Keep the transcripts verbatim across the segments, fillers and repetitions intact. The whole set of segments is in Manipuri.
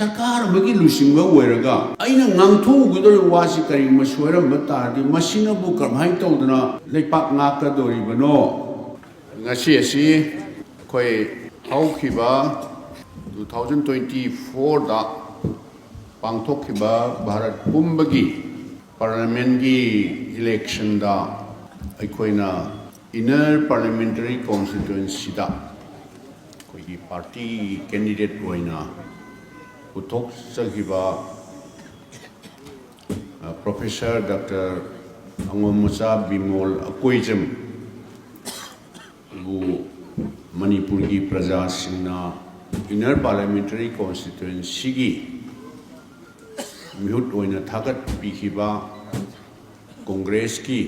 ꯁꯔꯀꯥꯔ ꯑꯃꯒꯤ ꯂꯨꯆꯤꯡꯕ ꯑꯣꯏꯔꯒ ꯑꯩꯅ ꯉꯥꯡꯊꯣꯛꯎꯒꯗꯧꯔꯤꯕ ꯋꯥꯁꯤ ꯀꯔꯤꯒꯨꯝꯕ ꯁꯣꯏꯔꯝꯕ ꯇꯥꯔꯗꯤ, ꯃꯁꯤꯅꯕꯨ ꯀꯔꯝꯍꯥꯏꯅ ꯇꯧꯗꯅ ꯂꯩꯄꯥꯛ ꯉꯥꯛꯀꯗꯧꯔꯤꯕꯅꯣ? ꯉꯁꯤ ꯑꯁꯤ ꯑꯩꯈꯣꯏ ꯍꯧꯈꯤꯕ two thousand twenty fourꯗ ꯄꯥꯡꯊꯣꯛꯈꯤꯕ ꯚꯥꯔꯠ ꯄꯨꯝꯕꯒꯤ ꯄꯥꯔꯂꯤꯌꯥꯃꯦꯟꯒꯤ ꯏꯂꯦꯛꯁꯟꯗ ꯑꯩꯈꯣꯏꯅ ꯏꯟꯅꯔ ꯄꯥꯔꯂꯤꯌꯥꯃꯦꯟꯇꯔꯤ ꯀꯣꯟꯁꯇꯤꯇ꯭ꯋꯦꯟꯁꯤꯗ ꯑꯩꯈꯣꯏꯒꯤ ꯄꯥꯔꯇꯤ ꯀꯦꯟꯗꯤꯗꯦꯠ ꯑꯣꯏꯅ ꯄꯨꯊꯣꯛꯆꯈꯤꯕ, ꯑ, ꯄ꯭ꯔꯣꯐꯦꯁꯔ ꯗꯥꯛꯇꯔ ꯑꯉꯣꯝꯃꯆꯥ ꯕꯤꯃꯣꯜ ꯑꯀꯣꯏꯖꯝ ꯕꯨ ꯃꯅꯤꯄꯨꯔꯒꯤ ꯄ꯭ꯔꯖꯥꯁꯤꯡꯅ ꯏꯟꯅꯔ ꯄꯥꯔꯂꯤꯌꯥꯃꯦꯟꯇꯔꯤ ꯀꯣꯟꯁꯇꯤꯇ꯭ꯋꯦꯟꯁꯤꯒꯤ ꯃꯤꯍꯨꯠ ꯑꯣꯏꯅ ꯊꯥꯒꯠꯄꯤꯈꯤꯕ, ꯀꯣꯡꯒ꯭ꯔꯦꯁꯀꯤ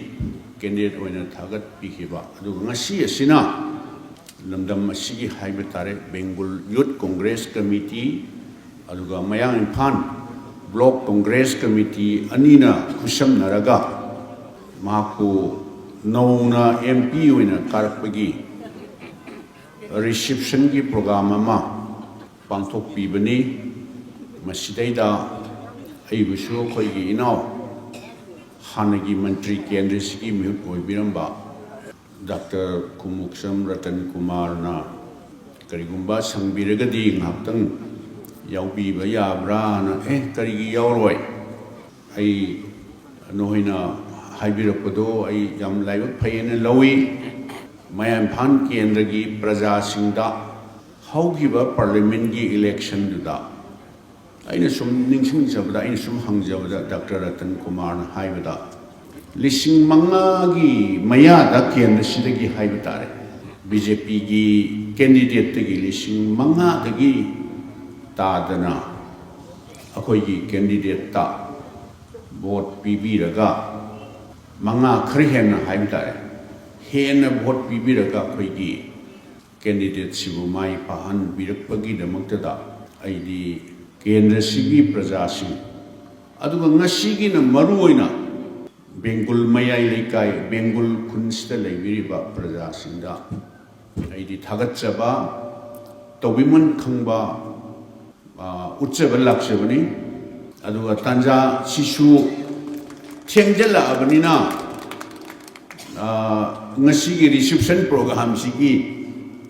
ꯀꯦꯟꯗꯤꯗꯦꯠ ꯑꯣꯏꯅ ꯊꯥꯒꯠꯄꯤꯈꯤꯕ, ꯑꯗꯨꯒ ꯉꯁꯤ ꯑꯁꯤꯅ ꯂꯝꯗꯝ ꯑꯁꯤꯒꯤ ꯍꯥꯏꯕ ꯇꯥꯔꯦ, ꯕꯦꯡꯒꯨꯜ ꯌꯨꯠ ꯀꯣꯡꯒ꯭ꯔꯦꯁ ꯀꯃꯤꯇꯤ ꯑꯗꯨꯒ ꯃꯌꯥꯡ ꯏꯝꯐꯥꯜ ꯕ꯭ꯂꯣꯛ ꯀꯣꯡꯒ꯭ꯔꯦꯁ ꯀꯃꯤꯇꯤ ꯑꯅꯤꯅ ꯈꯨꯠꯁꯝꯅꯔꯒ ꯃꯍꯥꯛꯄꯨ ꯅꯧꯅ ꯑꯦꯝ ꯄꯤ ꯑꯣꯏꯅ ꯀꯥꯔꯛꯄꯒꯤ ꯔꯤꯁꯤꯞꯁꯟꯒꯤ ꯄ꯭ꯔꯣꯒ꯭ꯔꯥꯝ ꯑꯃ ꯄꯥꯡꯊꯣꯛꯄꯤꯕꯅꯤ꯫ ꯃꯁꯤꯗꯩꯗ ꯑꯩꯕꯨꯁꯨ ꯑꯩꯈꯣꯏꯒꯤ ꯏꯅꯥꯎ, ꯍꯥꯟꯅꯒꯤ ꯃꯟꯇ꯭ꯔꯤ, ꯀꯦꯟꯗ꯭ꯔꯁꯤꯒꯤ ꯃꯤꯍꯨꯠ ꯑꯣꯏꯕꯤꯔꯝꯕ ꯗꯥꯛꯇꯔ ꯈꯨꯃꯨꯛꯁꯝ ꯔꯇꯟ ꯀꯨꯃꯥꯔꯅ ꯀꯔꯤꯒꯨꯝꯕ ꯁꯪꯕꯤꯔꯒꯗꯤ ꯉꯥꯏꯍꯥꯛꯇꯪ ꯌꯥꯎꯕꯤꯕ ꯌꯥꯕ꯭ꯔꯥꯅ, "ꯑꯦ, ꯀꯔꯤꯒꯤ ꯌꯥꯎꯔꯣꯏ? ꯑꯩ, ꯅꯈꯣꯏꯅ ꯍꯥꯏꯕꯤꯔꯛꯄꯗꯣ ꯑꯩ ꯌꯥꯝ ꯂꯥꯏꯕꯛ ꯐꯩꯌꯦꯅ ꯂꯧꯏ꯫ ꯃꯌꯥꯡ ꯏꯝꯐꯥꯜ ꯀꯦꯟꯗ꯭ꯔꯒꯤ ꯄ꯭ꯔꯖꯥꯁꯤꯡꯗ ꯍꯧꯈꯤꯕ ꯄꯥꯔꯂꯤꯌꯥꯃꯦꯟꯒꯤ ꯏꯂꯦꯛꯁꯟꯗꯨꯗ ꯑꯩꯅ ꯁꯨꯝ ꯅꯤꯡꯁꯤꯡꯖꯕꯗ, ꯑꯩꯅ ꯁꯨꯝ ꯍꯪꯖꯕꯗ, ꯗꯥꯛꯇꯔ ꯔꯇꯟ ꯀꯨꯃꯥꯔꯅ ꯍꯥꯏꯕꯗ, ꯂꯤꯁꯤꯡ ꯃꯉꯥꯒꯤ ꯃꯌꯥꯗ ꯀꯦꯟꯗ꯭ꯔꯁꯤꯗꯒꯤ ꯍꯥꯏꯕ ꯇꯥꯔꯦ, ꯕꯤ ꯖꯦ ꯄꯤꯒꯤ ꯀꯦꯟꯗꯤꯗꯦꯠꯇꯒꯤ ꯂꯤꯁꯤꯡ ꯃꯉꯥꯗꯒꯤ ꯇꯥꯗꯅ ꯑꯩꯈꯣꯏꯒꯤ ꯀꯦꯟꯗꯤꯗꯦꯠꯇ ꯚꯣꯠ ꯄꯤꯕꯤꯔꯒ, ꯃꯉꯥ ꯈꯔ ꯍꯦꯟꯅ ꯍꯥꯏꯕ ꯇꯥꯔꯦ, ꯍꯦꯟꯅ ꯚꯣꯠ ꯄꯤꯕꯤꯔꯒ ꯑꯩꯈꯣꯏꯒꯤ ꯀꯦꯟꯗꯤꯗꯦꯠꯁꯤꯕꯨ ꯃꯥꯏ ꯄꯥꯛꯍꯟꯕꯤꯔꯛꯄꯒꯤꯗꯃꯛꯇꯗ ꯑꯩꯗꯤ ꯀꯦꯟꯗ꯭ꯔꯁꯤꯒꯤ ꯄ꯭ꯔꯖꯥꯁꯤꯡ, ꯑꯗꯨꯒ ꯉꯁꯤꯒꯤꯅ ꯃꯔꯨ ꯑꯣꯏꯅ ꯕꯦꯡꯒꯨꯜ ꯃꯌꯥꯏ ꯂꯩꯀꯥꯏ, ꯕꯦꯡꯒꯨꯜ ꯈꯨꯟꯁꯤꯗ ꯂꯩꯕꯤꯔꯤꯕ ꯄ꯭ꯔꯖꯥꯁꯤꯡꯗ ꯑꯩꯗꯤ ꯊꯥꯒꯠꯆꯕ, ꯇꯧꯕꯤꯃꯟ ꯈꯪꯕ, ꯑ, ꯎꯠꯆꯕ ꯂꯥꯛꯆꯕꯅꯤ꯫ ꯑꯗꯨꯒ ꯇꯥꯟꯖꯥꯁꯤꯁꯨ ꯊꯦꯡꯖꯜꯂꯛꯑꯕꯅꯤꯅ, ꯑ, ꯉꯁꯤꯒꯤ reception programmeꯁꯤꯒꯤ,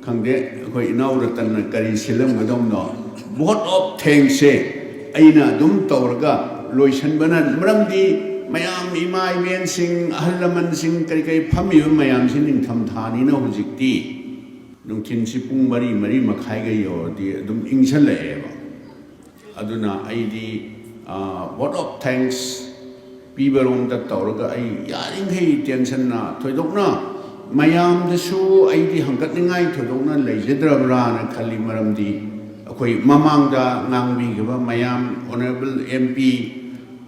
ꯈꯪꯗꯦ, ꯑꯩꯈꯣꯏ ꯏꯅꯥꯎ ꯔꯇꯟꯅ ꯀꯔꯤ ꯁꯤꯜꯂꯝꯒꯗꯧꯅꯣ, vote of thanksꯁꯦ ꯑꯩꯅ ꯑꯗꯨꯝ ꯇꯧꯔꯒ ꯂꯣꯏꯁꯤꯟꯕꯅ, ꯃꯔꯝꯗꯤ ꯃꯌꯥꯝ ꯏꯃꯥ ꯏꯕꯦꯟꯁꯤꯡ, ꯑꯍꯜ ꯂꯃꯟꯁꯤꯡ, ꯀꯔꯤ ꯀꯔꯤ ꯐꯝꯃꯤꯕ ꯃꯌꯥꯝꯁꯤ ꯅꯤꯡꯊꯝꯊꯥꯅꯤꯅ ꯍꯧꯖꯤꯛꯇꯤ ꯅꯨꯡꯊꯤꯜꯁꯤ ꯄꯨꯡ ꯃꯔꯤ, ꯃꯔꯤ ꯃꯈꯥꯏꯒ ꯌꯧꯔꯗꯤ ꯑꯗꯨꯝ ꯏꯪꯁꯜꯂꯛꯑꯦꯕ꯫ ꯑꯗꯨꯅ ꯑꯩꯗꯤ, ꯑ, vote of thanks ꯄꯤꯕꯔꯣꯝꯗ ꯇꯧꯔꯒ ꯑꯩ ꯌꯥꯔꯤꯈꯩ tensionꯅ, ꯊꯣꯏꯗꯣꯛꯅ ꯃꯌꯥꯝꯗꯁꯨ ꯑꯩꯗꯤ ꯍꯪꯒꯠꯅꯤꯡꯉꯥꯏ ꯊꯣꯏꯗꯣꯛꯅ ꯂꯩꯖꯗ꯭ꯔꯕ꯭ꯔꯥꯅ ꯈꯜꯂꯤ꯫ ꯃꯔꯝꯗꯤ ꯑꯩꯈꯣꯏ ꯃꯃꯥꯡꯗ ꯉꯥꯡꯕꯤꯈꯤꯕ ꯃꯌꯥꯝ, Honourable MP,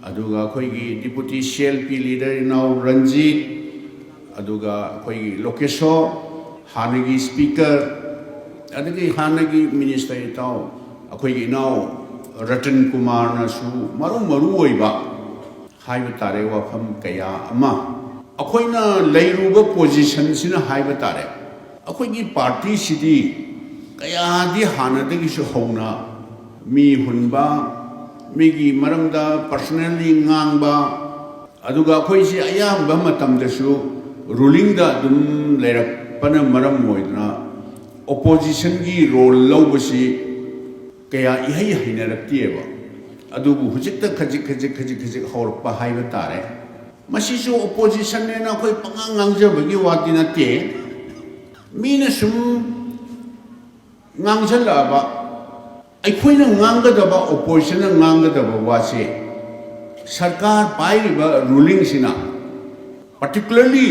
ꯑꯗꯨꯒ ꯑꯩꯈꯣꯏꯒꯤ Deputy CLP leader ꯏꯅꯥꯎ ꯔꯟꯖꯤꯠ, ꯑꯗꯨꯒ ꯑꯩꯈꯣꯏꯒꯤ ꯂꯣꯀꯦꯁꯣ, ꯍꯥꯟꯅꯒꯤ Speaker, ꯑꯗꯒꯤ ꯍꯥꯟꯅꯒꯤ Minister ꯏꯇꯥꯎ, ꯑꯩꯈꯣꯏꯒꯤ ꯏꯅꯥꯎ ꯔꯇꯟ ꯀꯨꯃꯥꯔꯅꯁꯨ ꯃꯔꯨ ꯃꯔꯨ ꯑꯣꯏꯕ ꯍꯥꯏꯕ ꯇꯥꯔꯦ, ꯋꯥꯐꯝ ꯀꯌꯥ ꯑꯃ ꯑꯩꯈꯣꯏꯅ ꯂꯩꯔꯨꯕ positionꯁꯤꯅ ꯍꯥꯏꯕ ꯇꯥꯔꯦ, ꯑꯩꯈꯣꯏꯒꯤ partyꯁꯤꯗꯤ ꯀꯌꯥꯗꯤ ꯍꯥꯟꯅꯗꯒꯤꯁꯨ ꯍꯧꯅ ꯃꯤ ꯍꯨꯟꯕ, ꯃꯤꯒꯤ ꯃꯔꯝꯗ personally ꯉꯥꯡꯕ, ꯑꯗꯨꯒ ꯑꯩꯈꯣꯏꯁꯤ ꯑꯌꯥꯝꯕ ꯃꯇꯝꯗꯁꯨ rulingꯗ ꯑꯗꯨꯝ ꯂꯩꯔꯛꯄꯅ ꯃꯔꯝ ꯑꯣꯏꯗꯨꯅ oppositionꯒꯤ role ꯂꯧꯕꯁꯤ ꯀꯌꯥ ꯏꯍꯩ ꯍꯩꯅꯔꯛꯇꯦꯕ꯫ ꯑꯗꯨꯕꯨ ꯍꯧꯖꯤꯛꯇ ꯈꯖꯤꯛ ꯈꯖꯤꯛ ꯈꯖꯤꯛ ꯈꯖꯤꯛ ꯍꯧꯔꯛꯄ ꯍꯥꯏꯕ ꯇꯥꯔꯦ꯫ ꯃꯁꯤꯁꯨ oppositionꯅꯦꯅ ꯑꯩꯈꯣꯏ ꯄꯉꯥꯡ ꯉꯥꯡꯖꯕꯒꯤ ꯋꯥꯗꯤ ꯅꯠꯇꯦ꯫ ꯃꯤꯅ ꯁꯨꯝ ꯉꯥꯡꯁꯤꯜꯂꯛꯑꯕ, ꯑꯩꯈꯣꯏꯅ ꯉꯥꯡꯒꯗꯕ, oppositionꯅ ꯉꯥꯡꯒꯗꯕ ꯋꯥꯁꯦ, ꯁꯔꯀꯥꯔ ꯄꯥꯏꯔꯤꯕ rulingꯁꯤꯅ, particularly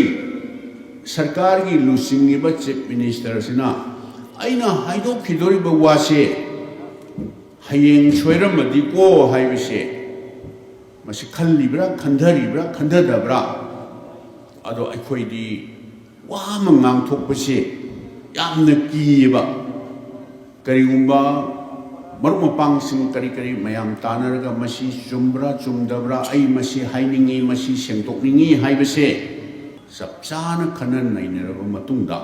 ꯁꯔꯀꯥꯔꯒꯤ ꯂꯨꯆꯤꯡꯉꯤꯕ Chief Ministerꯁꯤꯅ ꯑꯩꯅ ꯍꯥꯏꯗꯣꯛꯈꯤꯗꯣꯔꯤꯕ ꯋꯥꯁꯦ ꯍꯌꯦꯡ ꯁꯣꯏꯔꯝꯃꯗꯤꯀꯣ ꯍꯥꯏꯕꯁꯦ, ꯃꯁꯤ ꯈꯜꯂꯤꯕ꯭ꯔꯥ, ꯈꯟꯊꯔꯤꯕ꯭ꯔꯥ, ꯈꯟꯊꯗꯕ꯭ꯔꯥ? ꯑꯗꯣ ꯑꯩꯈꯣꯏꯗꯤ ꯋꯥ ꯑꯃ ꯉꯥꯡꯊꯣꯛꯄꯁꯦ ꯌꯥꯝꯅ ꯀꯤꯌꯦꯕ꯫ ꯀꯔꯤꯒꯨꯝꯕ ꯃꯔꯨꯞ ꯃꯄꯥꯡꯁꯤꯡ ꯀꯔꯤ ꯀꯔꯤ ꯃꯌꯥꯝ ꯇꯥꯟꯅꯔꯒ ꯃꯁꯤ ꯆꯨꯝꯕ꯭ꯔꯥ ꯆꯨꯝꯗꯕ꯭ꯔꯥ, ꯑꯩ ꯃꯁꯤ ꯍꯥꯏꯅꯤꯡꯉꯤ, ꯃꯁꯤ ꯁꯦꯡꯗꯣꯛꯅꯤꯡꯉꯤ ꯍꯥꯏꯕꯁꯦ ꯆꯞ ꯆꯥꯅ ꯈꯟꯅ ꯅꯩꯅꯔꯕ ꯃꯇꯨꯡꯗ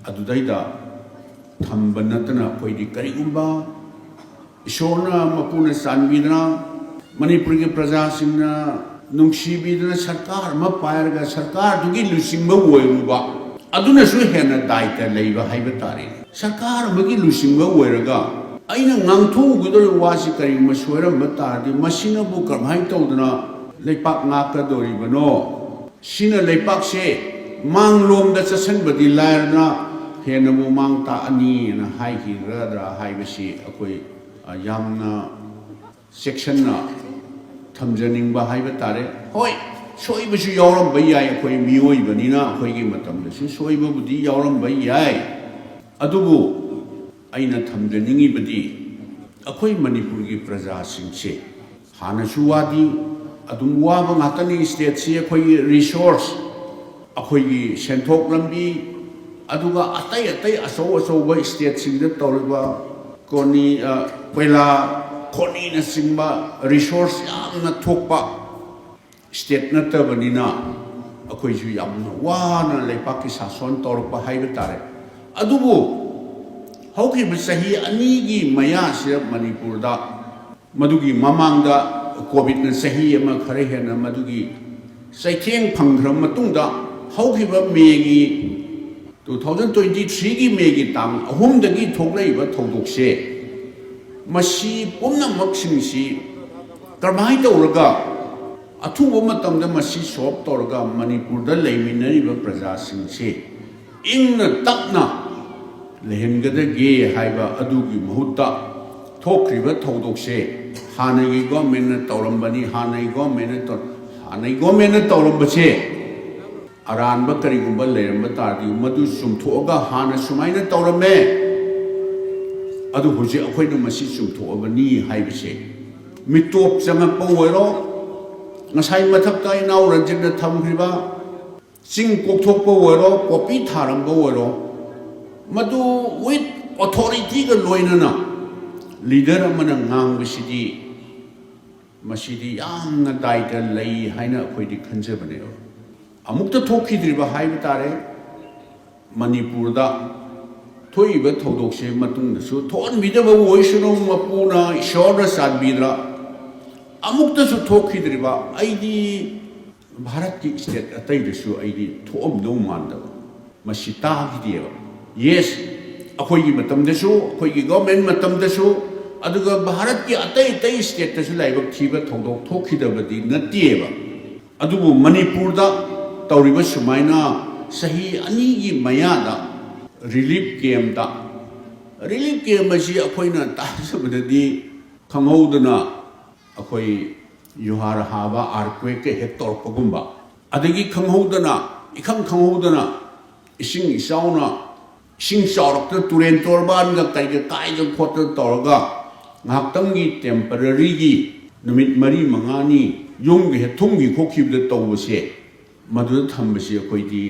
ꯑꯗꯨꯗꯩꯗ ꯊꯝꯕ ꯅꯠꯇꯅ ꯑꯩꯈꯣꯏꯗꯤ ꯀꯔꯤꯒꯨꯝꯕ ꯏꯁꯣꯔꯅ ꯃꯄꯨꯅ ꯆꯥꯟꯕꯤꯗꯅ ꯃꯅꯤꯄꯨꯔꯒꯤ ꯄ꯭ꯔꯖꯥꯁꯤꯡꯅ ꯅꯨꯡꯁꯤꯕꯤꯗꯅ ꯁꯔꯀꯥꯔ ꯑꯃ ꯄꯥꯏꯔꯒ ꯁꯔꯀꯥꯔꯗꯨꯒꯤ ꯂꯨꯆꯤꯡꯕ ꯑꯣꯏꯔꯨꯕ ꯑꯗꯨꯅꯁꯨ ꯍꯦꯟꯅ ꯗꯥꯏꯇ ꯂꯩꯕ ꯍꯥꯏꯕ ꯇꯥꯔꯦ꯫ ꯁꯔꯀꯥꯔ ꯑꯃꯒꯤ ꯂꯨꯆꯤꯡꯕ ꯑꯣꯏꯔꯒ ꯑꯩꯅ ꯉꯥꯡꯊꯣꯛꯎꯒꯗꯧꯔꯤꯕ ꯋꯥꯁꯤ ꯀꯔꯤꯒꯨꯝꯕ ꯁꯣꯏꯔꯝꯕ ꯇꯥꯔꯗꯤ ꯃꯁꯤꯅꯕꯨ ꯀꯔꯝꯍꯥꯏꯅ ꯇꯧꯗꯅ ꯂꯩꯄꯥꯛ ꯉꯥꯛꯀꯗꯧꯔꯤꯕꯅꯣ? ꯁꯤꯅ ꯂꯩꯄꯥꯛꯁꯦ ꯃꯥꯡꯂꯣꯝꯗ ꯆꯠꯁꯟꯕꯗꯤ ꯂꯥꯏꯔꯅ ꯍꯦꯟꯅꯕꯨ ꯃꯥꯡ ꯇꯥꯛꯑꯅꯤꯅ ꯍꯥꯏꯈꯤꯒꯗ꯭ꯔꯥ ꯍꯥꯏꯕꯁꯤ ꯑꯩꯈꯣꯏ ꯌꯥꯝꯅ ꯆꯦꯛꯁꯤꯟꯅ ꯊꯝꯖꯅꯤꯡꯕ ꯍꯥꯏꯕ ꯇꯥꯔꯦ꯫ ꯍꯣꯏ, ꯁꯣꯏꯕꯁꯨ ꯌꯥꯎꯔꯝꯕ ꯌꯥꯏ, ꯑꯩꯈꯣꯏ ꯃꯤꯑꯣꯏꯕꯅꯤꯅ ꯑꯩꯈꯣꯏꯒꯤ ꯃꯇꯝꯗꯁꯨ ꯁꯣꯏꯕꯕꯨꯗꯤ ꯌꯥꯎꯔꯝꯕ ꯌꯥꯏ꯫ ꯑꯗꯨꯕꯨ ꯑꯩꯅ ꯊꯝꯖꯅꯤꯡꯉꯤꯕꯗꯤ ꯑꯩꯈꯣꯏ ꯃꯅꯤꯄꯨꯔꯒꯤ ꯄ꯭ꯔꯖꯥꯁꯤꯡꯁꯦ ꯍꯥꯟꯅꯁꯨ ꯋꯥꯗꯤ ꯑꯗꯨꯝ ꯋꯥꯕ ꯉꯥꯛꯇꯅꯤ꯫ ꯁ꯭ꯇꯦꯠꯁꯤ ꯑꯩꯈꯣꯏꯒꯤ ꯔꯤꯁꯣꯔꯁ, ꯑꯩꯈꯣꯏꯒꯤ ꯁꯦꯟꯊꯣꯛ ꯂꯝꯕꯤ, ꯑꯗꯨꯒ ꯑꯇꯩ ꯑꯇꯩ ꯑꯆꯧ ꯑꯆꯧꯕ ꯁ꯭ꯇꯦꯠꯁꯤꯡꯗ ꯇꯧꯔꯤꯕ ꯀꯣꯅꯤ ꯀꯣꯏꯂꯥ ꯈꯣꯅꯤꯅꯆꯤꯡꯕ ꯔꯤꯁꯣꯔꯁ ꯌꯥꯝꯅ ꯊꯣꯛꯄ ꯁ꯭ꯇꯦꯠ ꯅꯠꯇꯕꯅꯤꯅ ꯑꯩꯈꯣꯏꯁꯨ ꯌꯥꯝꯅ ꯋꯥꯅ ꯂꯩꯄꯥꯛꯀꯤ ꯁꯥꯁꯣꯟ ꯇꯧꯔꯛꯄ ꯍꯥꯏꯕ ꯇꯥꯔꯦ꯫ ꯑꯗꯨꯕꯨ ꯍꯧꯈꯤꯕ ꯆꯍꯤ ꯑꯅꯤꯒꯤ ꯃꯌꯥꯁꯤꯗ ꯃꯅꯤꯄꯨꯔꯗ, ꯃꯗꯨꯒꯤ ꯃꯃꯥꯡꯗ ꯀꯣꯚꯤꯗꯅ ꯆꯍꯤ ꯑꯃ ꯈꯔ ꯍꯦꯟꯅ ꯃꯗꯨꯒꯤ ꯆꯩꯊꯦꯡ ꯐꯪꯈ꯭ꯔꯕ ꯃꯇꯨꯡꯗ, ꯍꯧꯈꯤꯕ ꯃꯦꯒꯤ, two thousand twenty threeꯒꯤ ꯃꯦꯒꯤ ꯇꯥꯡ ꯑꯍꯨꯝꯗꯒꯤ ꯊꯣꯛꯂꯛꯏꯕ ꯊꯧꯗꯣꯛꯁꯦ, ꯃꯁꯤ ꯄꯨꯝꯅꯃꯛꯁꯤꯡꯁꯤ ꯀꯔꯝꯍꯥꯏꯅ ꯇꯧꯔꯒ ꯑꯊꯨꯕ ꯃꯇꯝꯗ ꯃꯁꯤ ꯁꯣꯜꯕ ꯇꯧꯔꯒ ꯃꯅꯤꯄꯨꯔꯗ ꯂꯩꯃꯤꯟꯅꯔꯤꯕ ꯄ꯭ꯔꯖꯥꯁꯤꯡꯁꯤ ꯏꯪꯅ ꯇꯞꯅ ꯂꯩꯍꯟꯒꯗꯒꯦ ꯍꯥꯏꯕ ꯑꯗꯨꯒꯤ ꯃꯍꯨꯠꯇ ꯊꯣꯛꯈ꯭ꯔꯤꯕ ꯊꯧꯗꯣꯛꯁꯦ ꯍꯥꯟꯅꯒꯤ ꯒꯣꯔꯃꯦꯟꯅ ꯇꯧꯔꯝꯕꯅꯤ, ꯍꯥꯟꯅꯒꯤ ꯒꯣꯔꯃꯦꯟꯅ ꯇꯧ-, ꯍꯥꯟꯅꯒꯤ ꯒꯣꯔꯃꯦꯟꯅ ꯇꯧꯔꯝꯕꯁꯦ ꯑꯔꯥꯟꯕ ꯀꯔꯤꯒꯨꯝꯕ ꯂꯩꯔꯝꯕ ꯇꯥꯔꯗꯤ ꯃꯗꯨ ꯆꯨꯝꯊꯣꯛꯑꯒ ꯍꯥꯟꯅ ꯁꯨꯃꯥꯏꯅ ꯇꯧꯔꯝꯃꯦ, ꯑꯗꯨ ꯍꯧꯖꯤꯛ ꯑꯩꯈꯣꯏꯅ ꯃꯁꯤ ꯆꯨꯝꯊꯣꯛꯑꯕꯅꯤ ꯍꯥꯏꯕꯁꯦ ꯃꯤꯇꯣꯞ ꯆꯪꯉꯛꯄ ꯑꯣꯏꯔꯣ, ꯉꯁꯥꯏ ꯃꯊꯛꯇ ꯏꯅꯥꯎ ꯔꯟꯖꯤꯠꯅ ꯊꯝꯈ꯭ꯔꯤꯕ ꯆꯤꯡ ꯀꯣꯛꯊꯣꯛꯄ ꯑꯣꯏꯔꯣ, ꯄꯣꯄꯤ ꯊꯥꯔꯝꯕ ꯑꯣꯏꯔꯣ, ꯃꯗꯨ with authorityꯒ ꯂꯣꯏꯅꯅ ꯂꯤꯗꯔ ꯑꯃꯅ ꯉꯥꯡꯕꯁꯤꯗꯤ ꯃꯁꯤꯗꯤ ꯌꯥꯝꯅ ꯗꯥꯏꯇ ꯂꯩ ꯍꯥꯏꯅ ꯑꯩꯈꯣꯏꯗꯤ ꯈꯟꯖꯕꯅꯦꯕ꯫ ꯑꯃꯨꯛꯇ ꯊꯣꯛꯈꯤꯗ꯭ꯔꯤꯕ ꯍꯥꯏꯕ ꯇꯥꯔꯦ ꯃꯅꯤꯄꯨꯔꯗ ꯊꯣꯛꯏꯕ ꯊꯧꯗꯣꯛꯁꯦ ꯃꯇꯨꯡꯗꯁꯨ ꯊꯣꯛꯍꯟꯕꯤꯗꯕ ꯑꯣꯏꯁꯅꯨ, ꯃꯄꯨꯅ, ꯏꯁꯣꯔꯅ ꯆꯥꯟꯕꯤꯗꯅ ꯑꯃꯨꯛꯇꯁꯨ ꯊꯣꯛꯈꯤꯗ꯭ꯔꯤꯕ꯫ ꯑꯩꯗꯤ ꯚꯥꯔꯠꯀꯤ ꯁ꯭ꯇꯦꯠ ꯑꯇꯩꯗꯁꯨ ꯑꯩꯗꯤ ꯊꯣꯛꯑꯝꯗꯧ ꯃꯥꯟꯗꯕ, ꯃꯁꯤ ꯇꯥꯈꯤꯗꯦꯕ꯫ ꯌꯦꯁ, ꯑꯩꯈꯣꯏꯒꯤ ꯃꯇꯝꯗꯁꯨ, ꯑꯩꯈꯣꯏꯒꯤ ꯒꯣꯔꯃꯦꯟ ꯃꯇꯝꯗꯁꯨ, ꯑꯗꯨꯒ ꯚꯥꯔꯠꯀꯤ ꯑꯇꯩ ꯑꯇꯩ ꯁ꯭ꯇꯦꯠꯇꯁꯨ ꯂꯥꯏꯕꯛ ꯊꯤꯕ ꯊꯧꯗꯣꯛ ꯊꯣꯛꯈꯤꯗꯕꯗꯤ ꯅꯠꯇꯦꯕ꯫ ꯑꯗꯨꯕꯨ ꯃꯅꯤꯄꯨꯔꯗ ꯇꯧꯔꯤꯕ ꯁꯨꯃꯥꯏꯅ ꯆꯍꯤ ꯑꯅꯤꯒꯤ ꯃꯌꯥꯗ ꯔꯤꯂꯤꯐ ꯀꯦꯝꯞꯇ, ꯔꯤꯂꯤꯐ ꯀꯦꯝꯞ ꯑꯁꯤ ꯑꯩꯈꯣꯏꯅ ꯇꯥꯖꯕꯗꯗꯤ ꯈꯪꯍꯧꯗꯅ ꯑꯩꯈꯣꯏ ꯌꯨꯍꯥꯔ ꯍꯥꯕ, ꯑꯥꯔꯀ꯭ꯋꯦꯛꯀ ꯍꯦꯛ ꯇꯧꯔꯛꯄꯒꯨꯝꯕ, ꯑꯗꯒꯤ ꯈꯪꯍꯧꯗꯅ, ꯏꯈꯪ ꯈꯪꯍꯧꯗꯅ ꯏꯁꯤꯡ ꯏꯆꯥꯎꯅ, ꯏꯁꯤꯡ ꯆꯥꯎꯔꯛꯇꯅ ꯇꯨꯔꯦꯟ ꯇꯣꯔꯕꯥꯟꯒ ꯀꯩꯒ ꯀꯥꯏꯗꯅ ꯈꯣꯠꯇꯅ ꯇꯧꯔꯒ ꯉꯥꯏꯍꯥꯛꯇꯪꯒꯤ ꯇꯦꯝꯄꯔꯔꯤꯒꯤ ꯅꯨꯃꯤꯠ ꯃꯔꯤ ꯃꯉꯥꯅꯤ ꯌꯨꯝꯒ ꯍꯦꯛ ꯊꯨꯝꯈꯤ ꯈꯣꯠꯈꯤꯕꯗ ꯇꯧꯕꯁꯦ, ꯃꯗꯨꯗ ꯊꯝꯕꯁꯤ ꯑꯩꯈꯣꯏꯗꯤ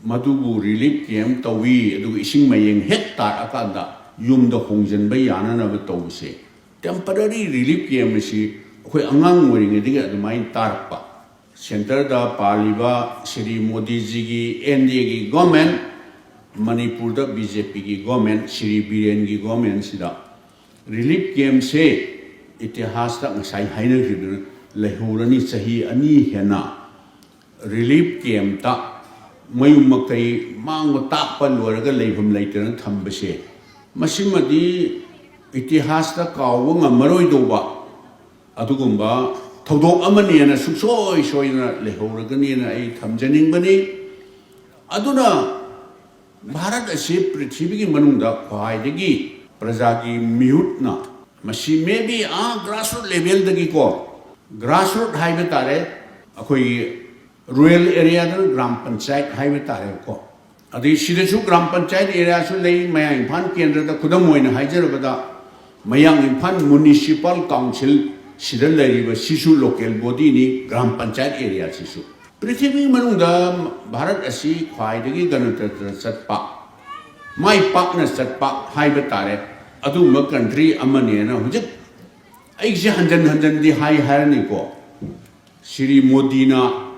ꯃꯗꯨꯕꯨ ꯔꯤꯂꯤꯐ ꯀꯦꯝꯞ ꯇꯧꯏ, ꯑꯗꯨꯒ ꯏꯁꯤꯡ ꯃꯌꯦꯡ ꯍꯦꯛ ꯇꯥꯔꯛꯑꯀꯥꯟꯗ ꯌꯨꯝꯗ ꯍꯣꯡꯖꯤꯟꯕ ꯌꯥꯅꯅꯕ ꯇꯧꯕꯁꯦ꯫ ꯇꯦꯝꯄꯔꯔꯤ ꯔꯤꯂꯤꯐ ꯀꯦꯝꯞ ꯑꯁꯤ ꯑꯩꯈꯣꯏ ꯑꯉꯥꯡ ꯑꯣꯏꯔꯤꯉꯩꯗꯒꯤ ꯑꯗꯨꯃꯥꯏꯅ ꯇꯥꯔꯛꯄ꯫ ꯁꯦꯟꯇꯔꯗ ꯄꯥꯜꯂꯤꯕ ꯁ꯭ꯔꯤ ꯃꯣꯗꯤꯖꯤꯒꯤ ꯑꯦꯟ ꯗꯤ ꯑꯦꯒꯤ ꯒꯣꯔꯃꯦꯟ, ꯃꯅꯤꯄꯨꯔꯗ ꯕꯤ ꯖꯦ ꯄꯤꯒꯤ ꯒꯣꯔꯃꯦꯟ, ꯁ꯭ꯔꯤ ꯕꯤꯔꯦꯟꯒꯤ ꯒꯣꯔꯃꯦꯟꯁꯤꯗ ꯔꯤꯂꯤꯐ ꯀꯦꯝꯞꯁꯦ ꯏꯇꯤꯍꯥꯁꯇ ꯉꯁꯥꯏ ꯍꯥꯏꯅꯈꯤꯕꯗꯨꯅ ꯂꯩꯍꯧꯔꯅꯤ꯫ ꯆꯍꯤ ꯑꯅꯤ ꯍꯦꯟꯅ ꯔꯤꯂꯤꯐ ꯀꯦꯝꯞꯇ ꯃꯌꯨꯝ ꯃꯀꯩ ꯃꯥꯡꯕ ꯇꯥꯛꯄ ꯂꯣꯏꯔꯒ ꯂꯩꯐꯝ ꯂꯩꯇꯅ ꯊꯝꯕꯁꯦ, ꯃꯁꯤꯃꯗꯤ ꯏꯇꯤꯍꯥꯁꯇ ꯀꯥꯎꯕ ꯉꯝꯃꯔꯣꯏꯗꯧꯕ ꯑꯗꯨꯒꯨꯝꯕ ꯊꯧꯗꯣꯛ ꯑꯃꯅꯦꯅ ꯁꯨꯡꯁꯣꯏ ꯁꯣꯏꯗꯅ ꯂꯩꯍꯧꯔꯒꯅꯤꯅ ꯑꯩ ꯊꯝꯖꯅꯤꯡꯕꯅꯤ꯫ ꯑꯗꯨꯅ ꯚꯥꯔꯠ ꯑꯁꯤ ꯄ꯭ꯔꯤꯊꯤꯕꯤꯒꯤ ꯃꯅꯨꯡꯗ ꯈ꯭ꯋꯥꯏꯗꯒꯤ ꯄ꯭ꯔꯖꯥꯒꯤ ꯃꯤꯍꯨꯠꯅ, ꯃꯁꯤ ꯃꯦꯕꯤ ꯑꯥ ꯒ꯭ꯔꯥꯁꯔꯨꯠ ꯂꯦꯚꯦꯜꯗꯒꯤꯀꯣ, ꯒ꯭ꯔꯥꯁꯔꯨꯠ ꯍꯥꯏꯕ ꯇꯥꯔꯦ, ꯑꯩꯈꯣꯏꯒꯤ ꯔꯨꯔꯦꯜ ꯑꯦꯔꯤꯌꯥꯗꯅ ꯒ꯭ꯔꯥꯝ ꯄꯟꯆꯥꯌꯠ ꯍꯥꯏꯕ ꯇꯥꯔꯦꯀꯣ꯫ ꯑꯗꯩ ꯁꯤꯗꯁꯨ ꯒ꯭ꯔꯥꯝ ꯄꯟꯆꯥꯌꯠ ꯑꯦꯔꯤꯌꯥꯁꯨ ꯂꯩ꯫ ꯃꯌꯥꯡ ꯏꯝꯐꯥꯜ ꯀꯦꯟꯗ꯭ꯔꯗ ꯈꯨꯗꯝ ꯑꯣꯏꯅ ꯍꯥꯏꯖꯔꯕꯗ, ꯃꯌꯥꯡ ꯏꯝꯐꯥꯜ ꯃ꯭ꯌꯨꯅꯤꯁꯤꯄꯥꯜ ꯀꯥꯎꯟꯁꯤꯜ ꯁꯤꯗ ꯂꯩꯔꯤꯕ ꯁꯤꯁꯨ ꯂꯣꯀꯦꯜ ꯕꯣꯗꯤꯅꯤ, ꯒ꯭ꯔꯥꯝ ꯄꯟꯆꯥꯌꯠ ꯑꯦꯔꯤꯌꯥꯁꯤꯁꯨ꯫ ꯄ꯭ꯔꯤꯊꯤꯕꯤ ꯃꯅꯨꯡꯗ ꯚꯥꯔꯠ ꯑꯁꯤ ꯈ꯭ꯋꯥꯏꯗꯒꯤ ꯒꯅꯇꯟꯇ꯭ꯔ ꯆꯠꯄ, ꯃꯥꯏ ꯄꯥꯛꯅ ꯆꯠꯄ ꯍꯥꯏꯕ ꯇꯥꯔꯦ, ꯑꯗꯨꯒꯨꯝꯕ ꯀꯟꯇ꯭ꯔꯤ ꯑꯃꯅꯦꯅ ꯍꯧꯖꯤꯛ ꯑꯩꯁꯦ ꯍꯟꯖꯟ ꯍꯟꯖꯟꯗꯤ ꯍꯥꯏ ꯍꯥꯏꯔꯅꯤꯀꯣ꯫ ꯁ꯭ꯔꯤ ꯃꯣꯗꯤꯅ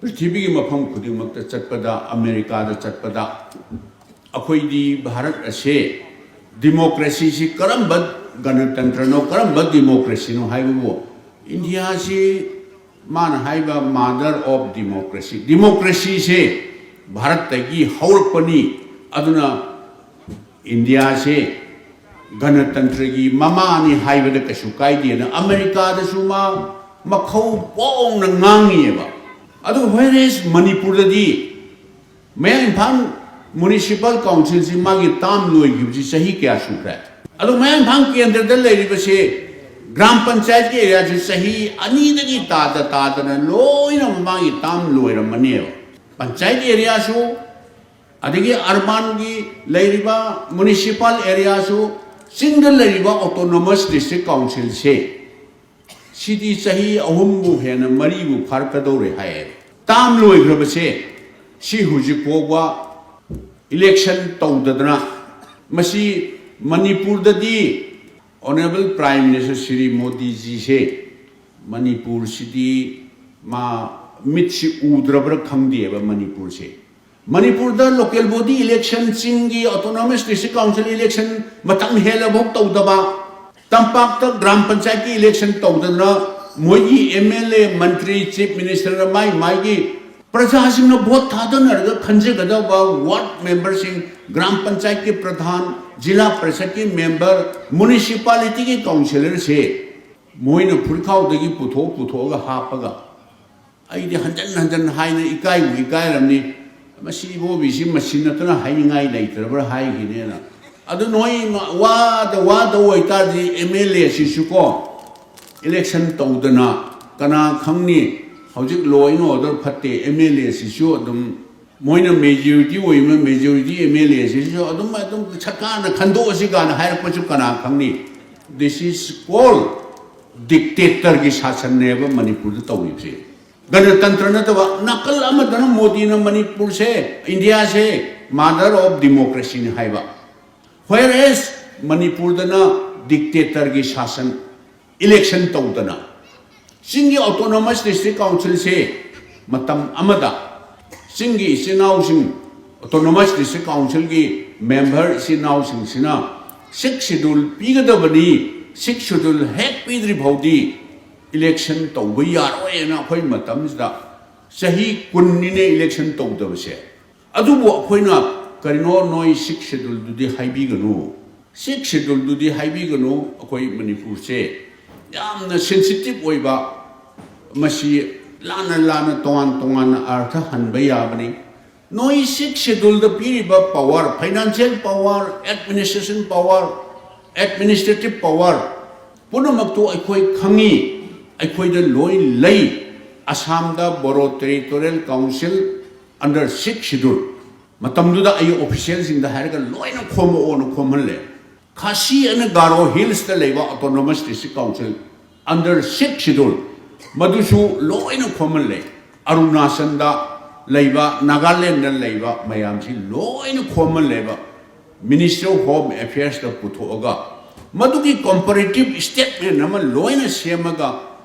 ꯄ꯭ꯔꯤꯊꯤꯕꯤꯒꯤ ꯃꯐꯝ ꯈꯨꯗꯤꯡꯃꯛꯇ ꯆꯠꯄꯗ, ꯑꯃꯦꯔꯤꯀꯥꯗ ꯆꯠꯄꯗ, ꯑꯩꯈꯣꯏꯗꯤ ꯚꯥꯔꯠ ꯑꯁꯦ ꯗꯤꯃꯣꯀ꯭ꯔꯦꯁꯤꯁꯤ ꯀꯔꯝꯕ ꯒꯅꯇꯟꯇ꯭ꯔꯅꯣ, ꯀꯔꯝꯕ ꯗꯤꯃꯣꯀ꯭ꯔꯦꯁꯤꯅꯣ ꯍꯥꯏꯕꯕꯨ, ꯏꯟꯗꯤꯌꯥꯁꯤ ꯃꯥꯅ ꯍꯥꯏꯕ mother of democracy, ꯗꯤꯃꯣꯀ꯭ꯔꯦꯁꯤꯁꯦ ꯚꯥꯔꯠꯇꯒꯤ ꯍꯧꯔꯛꯄꯅꯤ꯫ ꯑꯗꯨꯅ ꯏꯟꯗꯤꯌꯥꯁꯦ ꯒꯅꯇꯟꯇ꯭ꯔꯒꯤ ꯃꯃꯥꯅꯤ ꯍꯥꯏꯕꯗ ꯀꯩꯁꯨ ꯀꯥꯏꯗꯦꯅ ꯑꯃꯦꯔꯤꯀꯥꯗꯁꯨ ꯃꯥ ꯃꯈꯧ ꯄꯣꯡꯅ ꯉꯥꯡꯉꯤꯑꯕ꯫ ꯑꯗꯨ whereas ꯃꯅꯤꯄꯨꯔꯗꯗꯤ ꯃꯌꯥꯡ ꯏꯝꯐꯥꯜ ꯃ꯭ꯌꯨꯅꯤꯁꯤꯄꯥꯜ ꯀꯥꯎꯟꯁꯤꯜꯁꯤ ꯃꯥꯒꯤ ꯇꯥꯝ ꯂꯣꯏꯈꯤꯕꯁꯤ ꯆꯍꯤ ꯀꯌꯥ ꯁꯨꯈ꯭ꯔꯦ? ꯑꯗꯣ ꯃꯌꯥꯡ ꯏꯝꯐꯥꯜ ꯀꯦꯟꯗ꯭ꯔꯗ ꯂꯩꯔꯤꯕꯁꯦ ꯒ꯭ꯔꯥꯝ ꯄꯟꯆꯥꯌꯠꯀꯤ ꯑꯦꯔꯤꯌꯥꯁꯤ ꯆꯍꯤ ꯑꯅꯤꯗꯒꯤ ꯇꯥꯗ ꯇꯥꯗꯅ ꯂꯣꯏꯅ ꯃꯥꯒꯤ ꯇꯥꯝ ꯂꯣꯏꯔꯝꯃꯅꯦꯕ꯫ ꯄꯟꯆꯥꯌꯠ ꯑꯦꯔꯤꯌꯥꯁꯨ, ꯑꯗꯒꯤ ꯑꯔꯕꯥꯟꯒꯤ ꯂꯩꯔꯤꯕ ꯃ꯭ꯌꯨꯅꯤꯁꯤꯄꯥꯜ ꯑꯦꯔꯤꯌꯥꯁꯨ, ꯆꯤꯡꯗ ꯂꯩꯔꯤꯕ ꯑꯣꯇꯣꯅꯣꯃꯁ ꯗꯤꯁꯇ꯭ꯔꯤꯛ ꯀꯥꯎꯟꯁꯤꯜꯁꯦ ꯁꯤꯗꯤ ꯆꯍꯤ ꯑꯍꯨꯝꯕꯨ ꯍꯦꯟꯅ, ꯃꯔꯤꯕꯨ ꯐꯥꯔꯛꯀꯗꯧꯔꯦ ꯍꯥꯏꯌꯦ꯫ ꯇꯥꯝ ꯂꯣꯏꯈ꯭ꯔꯕꯁꯦ ꯁꯤ ꯍꯧꯖꯤꯛ ꯐꯥꯎꯕ ꯏꯂꯦꯛꯁꯟ ꯇꯧꯗꯗꯅ, ꯃꯁꯤ ꯃꯅꯤꯄꯨꯔꯗꯗꯤ ꯑꯣꯅꯔꯦꯕꯜ ꯄ꯭ꯔꯥꯏꯝ ꯃꯤꯅꯤꯁꯇꯔ ꯁ꯭ꯔꯤ ꯃꯣꯗꯤꯖꯤꯁꯦ ꯃꯅꯤꯄꯨꯔꯁꯤꯗꯤ ꯃꯥ ꯃꯤꯠꯁꯤ ꯎꯗ꯭ꯔꯕ꯭ꯔꯥ ꯈꯪꯗꯦꯕ ꯃꯅꯤꯄꯨꯔꯁꯦ꯫ ꯃꯅꯤꯄꯨꯔꯗ ꯂꯣꯀꯦꯜ ꯕꯣꯗꯤ ꯏꯂꯦꯛꯁꯟ, ꯆꯤꯡꯒꯤ ꯑꯣꯇꯣꯅꯣꯃꯁ ꯗꯤꯁꯇ꯭ꯔꯤꯛ ꯀꯥꯎꯟꯁꯤꯜ ꯏꯂꯦꯛꯁꯟ ꯃꯇꯝ ꯍꯦꯜꯂꯐꯥꯎ ꯇꯧꯗꯕ, ꯇꯝꯄꯥꯛꯇ ꯒ꯭ꯔꯥꯝ ꯄꯟꯆꯥꯌꯠꯀꯤ ꯏꯂꯦꯛꯁꯟ ꯇꯧꯗꯅ ꯃꯣꯏꯒꯤ M L A, Mantri, chief ꯃꯤꯅꯤꯁꯇꯔꯅ ꯃꯥꯏ ꯃꯥꯏꯒꯤ ꯄ꯭ꯔꯖꯥꯁꯤꯡꯅ ꯚꯣꯠ ꯊꯥꯗꯅꯔꯒ ꯈꯟꯖꯒꯗꯕ ꯋꯥꯔꯗ ꯃꯦꯝꯕꯔꯁꯤꯡ, ꯒ꯭ꯔꯥꯝ ꯄꯟꯆꯥꯌꯠꯀꯤ ꯄ꯭ꯔꯙꯥꯟ, ꯖꯤꯂꯥ ꯄꯔꯤꯁꯠꯀꯤ ꯃꯦꯝꯕꯔ, ꯃ꯭ꯌꯨꯅꯤꯁꯤꯄꯥꯂꯤꯇꯤꯒꯤ ꯀꯥꯎꯟꯁꯤꯂꯔꯁꯦ ꯃꯣꯏꯅ ꯐꯨꯔꯤꯈꯥꯎꯗꯒꯤ ꯄꯨꯊꯣꯛ ꯄꯨꯊꯣꯛꯑꯒ ꯍꯥꯞꯄꯒ, ꯑꯩꯗꯤ ꯍꯟꯖꯟ ꯍꯟꯖꯟ ꯍꯥꯏꯅ ꯏꯀꯥꯏꯕꯨ ꯏꯀꯥꯏꯔꯝꯅꯤ꯫ ꯃꯁꯤ ꯏꯕꯣꯕꯤꯁꯤ ꯃꯁꯤ ꯅꯠꯇꯅ ꯍꯥꯏꯅꯤꯡꯉꯥꯏ ꯂꯩꯇ꯭ꯔꯕ꯭ꯔꯥ ꯍꯥꯏꯈꯤꯅꯦꯅ꯫ ꯑꯗꯨ ꯅꯣꯏ ꯃ-, ꯋꯥꯗ ꯋꯥꯗ ꯑꯣꯏꯇꯥꯔꯗꯤ ꯑꯦꯝ ꯑꯦꯜ ꯑꯦꯁꯤꯁꯨ ꯀꯣ, ꯏꯂꯦꯛꯁꯟ ꯇꯧꯗꯅ, ꯀꯅꯥ ꯈꯪꯅꯤ? ꯍꯧꯖꯤꯛ law and order ꯐꯠꯇꯦ, ꯑꯦꯝ ꯑꯦꯜ ꯑꯦꯁꯤꯁꯨ ꯑꯗꯨꯝ ꯃꯣꯏꯅ ꯃꯦꯖꯣꯔꯤꯇꯤ ꯑꯣꯏꯕ, ꯃꯦꯖꯣꯔꯤꯇꯤ ꯑꯦꯝ ꯑꯦꯜ ꯑꯦꯁꯤꯁꯨ ꯑꯗꯨꯝ, ꯑꯗꯨꯝ ꯁꯔꯀꯥꯔꯅ ꯈꯟꯗꯣꯛꯑꯁꯤ ꯀꯥꯏꯅ ꯍꯥꯏꯔꯛꯄꯁꯨ ꯀꯅꯥ ꯈꯪꯅꯤ? This is called dictatorꯒꯤ ꯁꯥꯁꯟꯅꯦꯕ ꯃꯅꯤꯄꯨꯔꯗ ꯇꯧꯔꯤꯕꯁꯦ꯫ ꯒꯅꯇꯟꯇ꯭ꯔ ꯅꯠꯇꯕ, ꯅꯥꯀꯜ ꯑꯃꯗꯅ ꯃꯣꯗꯤꯅ ꯃꯅꯤꯄꯨꯔꯁꯦ, ꯏꯟꯗꯤꯌꯥꯁꯦ mother of democracyꯅꯤ ꯍꯥꯏꯕ, whereas ꯃꯅꯤꯄꯨꯔꯗꯅ dictatorꯒꯤ ꯁꯥꯁꯟ, ꯏꯂꯦꯛꯁꯟ ꯇꯧꯗꯅ꯫ ꯆꯤꯡꯒꯤ ꯑꯣꯇꯣꯅꯣꯃꯁ ꯗꯤꯁꯇ꯭ꯔꯤꯛ ꯀꯥꯎꯟꯁꯤꯜꯁꯦ ꯃꯇꯝ ꯑꯃꯗ ꯆꯤꯡꯒꯤ ꯏꯆꯤꯟ ꯏꯅꯥꯎꯁꯤꯡ ꯑꯣꯇꯣꯅꯣꯃꯁ ꯗꯤꯁꯇ꯭ꯔꯤꯛ ꯀꯥꯎꯟꯁꯤꯜꯒꯤ ꯃꯦꯝꯕꯔ ꯏꯆꯤꯟ ꯏꯅꯥꯎꯁꯤꯡꯁꯤꯅ ꯁꯤꯛꯁ ꯁꯦꯗꯨꯜ ꯄꯤꯒꯗꯕꯅꯤ, ꯁꯤꯛꯁ ꯁꯦꯗꯨꯜ ꯍꯦꯛ ꯄꯤꯗ꯭ꯔꯤ ꯐꯥꯎꯗꯤ ꯏꯂꯦꯛꯁꯟ ꯇꯧꯕ ꯌꯥꯔꯣꯏꯅ ꯑꯩꯈꯣꯏ ꯃꯇꯝꯁꯤꯗ ꯆꯍꯤ ꯀꯨꯟꯅꯤꯅꯦ ꯏꯂꯦꯛꯁꯟ ꯇꯧꯗꯕꯁꯦ꯫ ꯑꯗꯨꯕꯨ ꯑꯩꯈꯣꯏꯅ ꯀꯔꯤꯅꯣ ꯅꯣꯏ ꯁꯤꯛꯁ ꯁꯦꯗꯨꯜꯗꯨꯗꯤ ꯍꯥꯏꯕꯤꯒꯅꯨ, ꯁꯤꯛꯁ ꯁꯦꯗꯨꯜꯗꯨꯗꯤ ꯍꯥꯏꯕꯤꯒꯅꯨ, ꯑꯩꯈꯣꯏ ꯃꯅꯤꯄꯨꯔꯁꯦ ꯌꯥꯝꯅ ꯁꯦꯟꯁꯤꯇꯤꯞ ꯑꯣꯏꯕ, ꯃꯁꯤ ꯂꯥꯟꯅ ꯂꯥꯟꯅ ꯇꯣꯉꯥꯟ ꯇꯣꯉꯥꯟꯅ ꯑꯥꯔꯊ ꯍꯟꯕ ꯌꯥꯕꯅꯤ꯫ ꯅꯣꯏ ꯁꯤꯛꯁ ꯁꯦꯗꯨꯜꯗ ꯄꯤꯔꯤꯕ power, financial power, administration power, administrative power ꯄꯨꯝꯅꯃꯛꯇꯨ ꯑꯩꯈꯣꯏ ꯈꯪꯉꯤ, ꯑꯩꯈꯣꯏꯗ ꯂꯣꯏ ꯂꯩ꯫ ꯑꯁꯥꯝꯗ ꯕꯣꯔꯣ territorial council under sixth schedule, ꯃꯇꯝꯗꯨꯗ ꯑꯩ ꯑꯣꯐꯤꯁꯤꯌꯦꯜꯁꯤꯡꯗ ꯍꯥꯏꯔꯒ ꯂꯣꯏꯅ ꯈꯣꯝꯃꯛꯑꯣꯅ ꯈꯣꯝꯍꯜꯂꯦ꯫ ꯈꯥꯁꯤ ꯑꯅ ꯒꯥꯔꯣ ꯍꯤꯜꯁꯇ ꯂꯩꯕ autonomous district council under sixth schedule, ꯃꯗꯨꯁꯨ ꯂꯣꯏꯅ ꯈꯣꯝꯍꯜꯂꯦ꯫ ꯑꯔꯨꯅꯥꯆꯜꯗ ꯂꯩꯕ, ꯅꯥꯒꯥꯂꯦꯟꯗ ꯂꯩꯕ ꯃꯌꯥꯝꯁꯤ ꯂꯣꯏꯅ ꯈꯣꯝꯍꯜꯂꯦꯕ꯫ ꯃꯤꯅꯤꯁꯇ꯭ꯔꯤ ꯑꯣꯐ ꯍꯣꯝ ꯑꯦꯐꯤꯌꯔꯁꯇ ꯄꯨꯊꯣꯛꯑꯒ ꯃꯗꯨꯒꯤ ꯀꯣꯝꯄꯔꯦꯇꯤꯞ ꯁ꯭ꯇꯦꯠꯃꯦꯟ ꯑꯃ ꯂꯣꯏꯅ ꯁꯦꯝꯃꯒ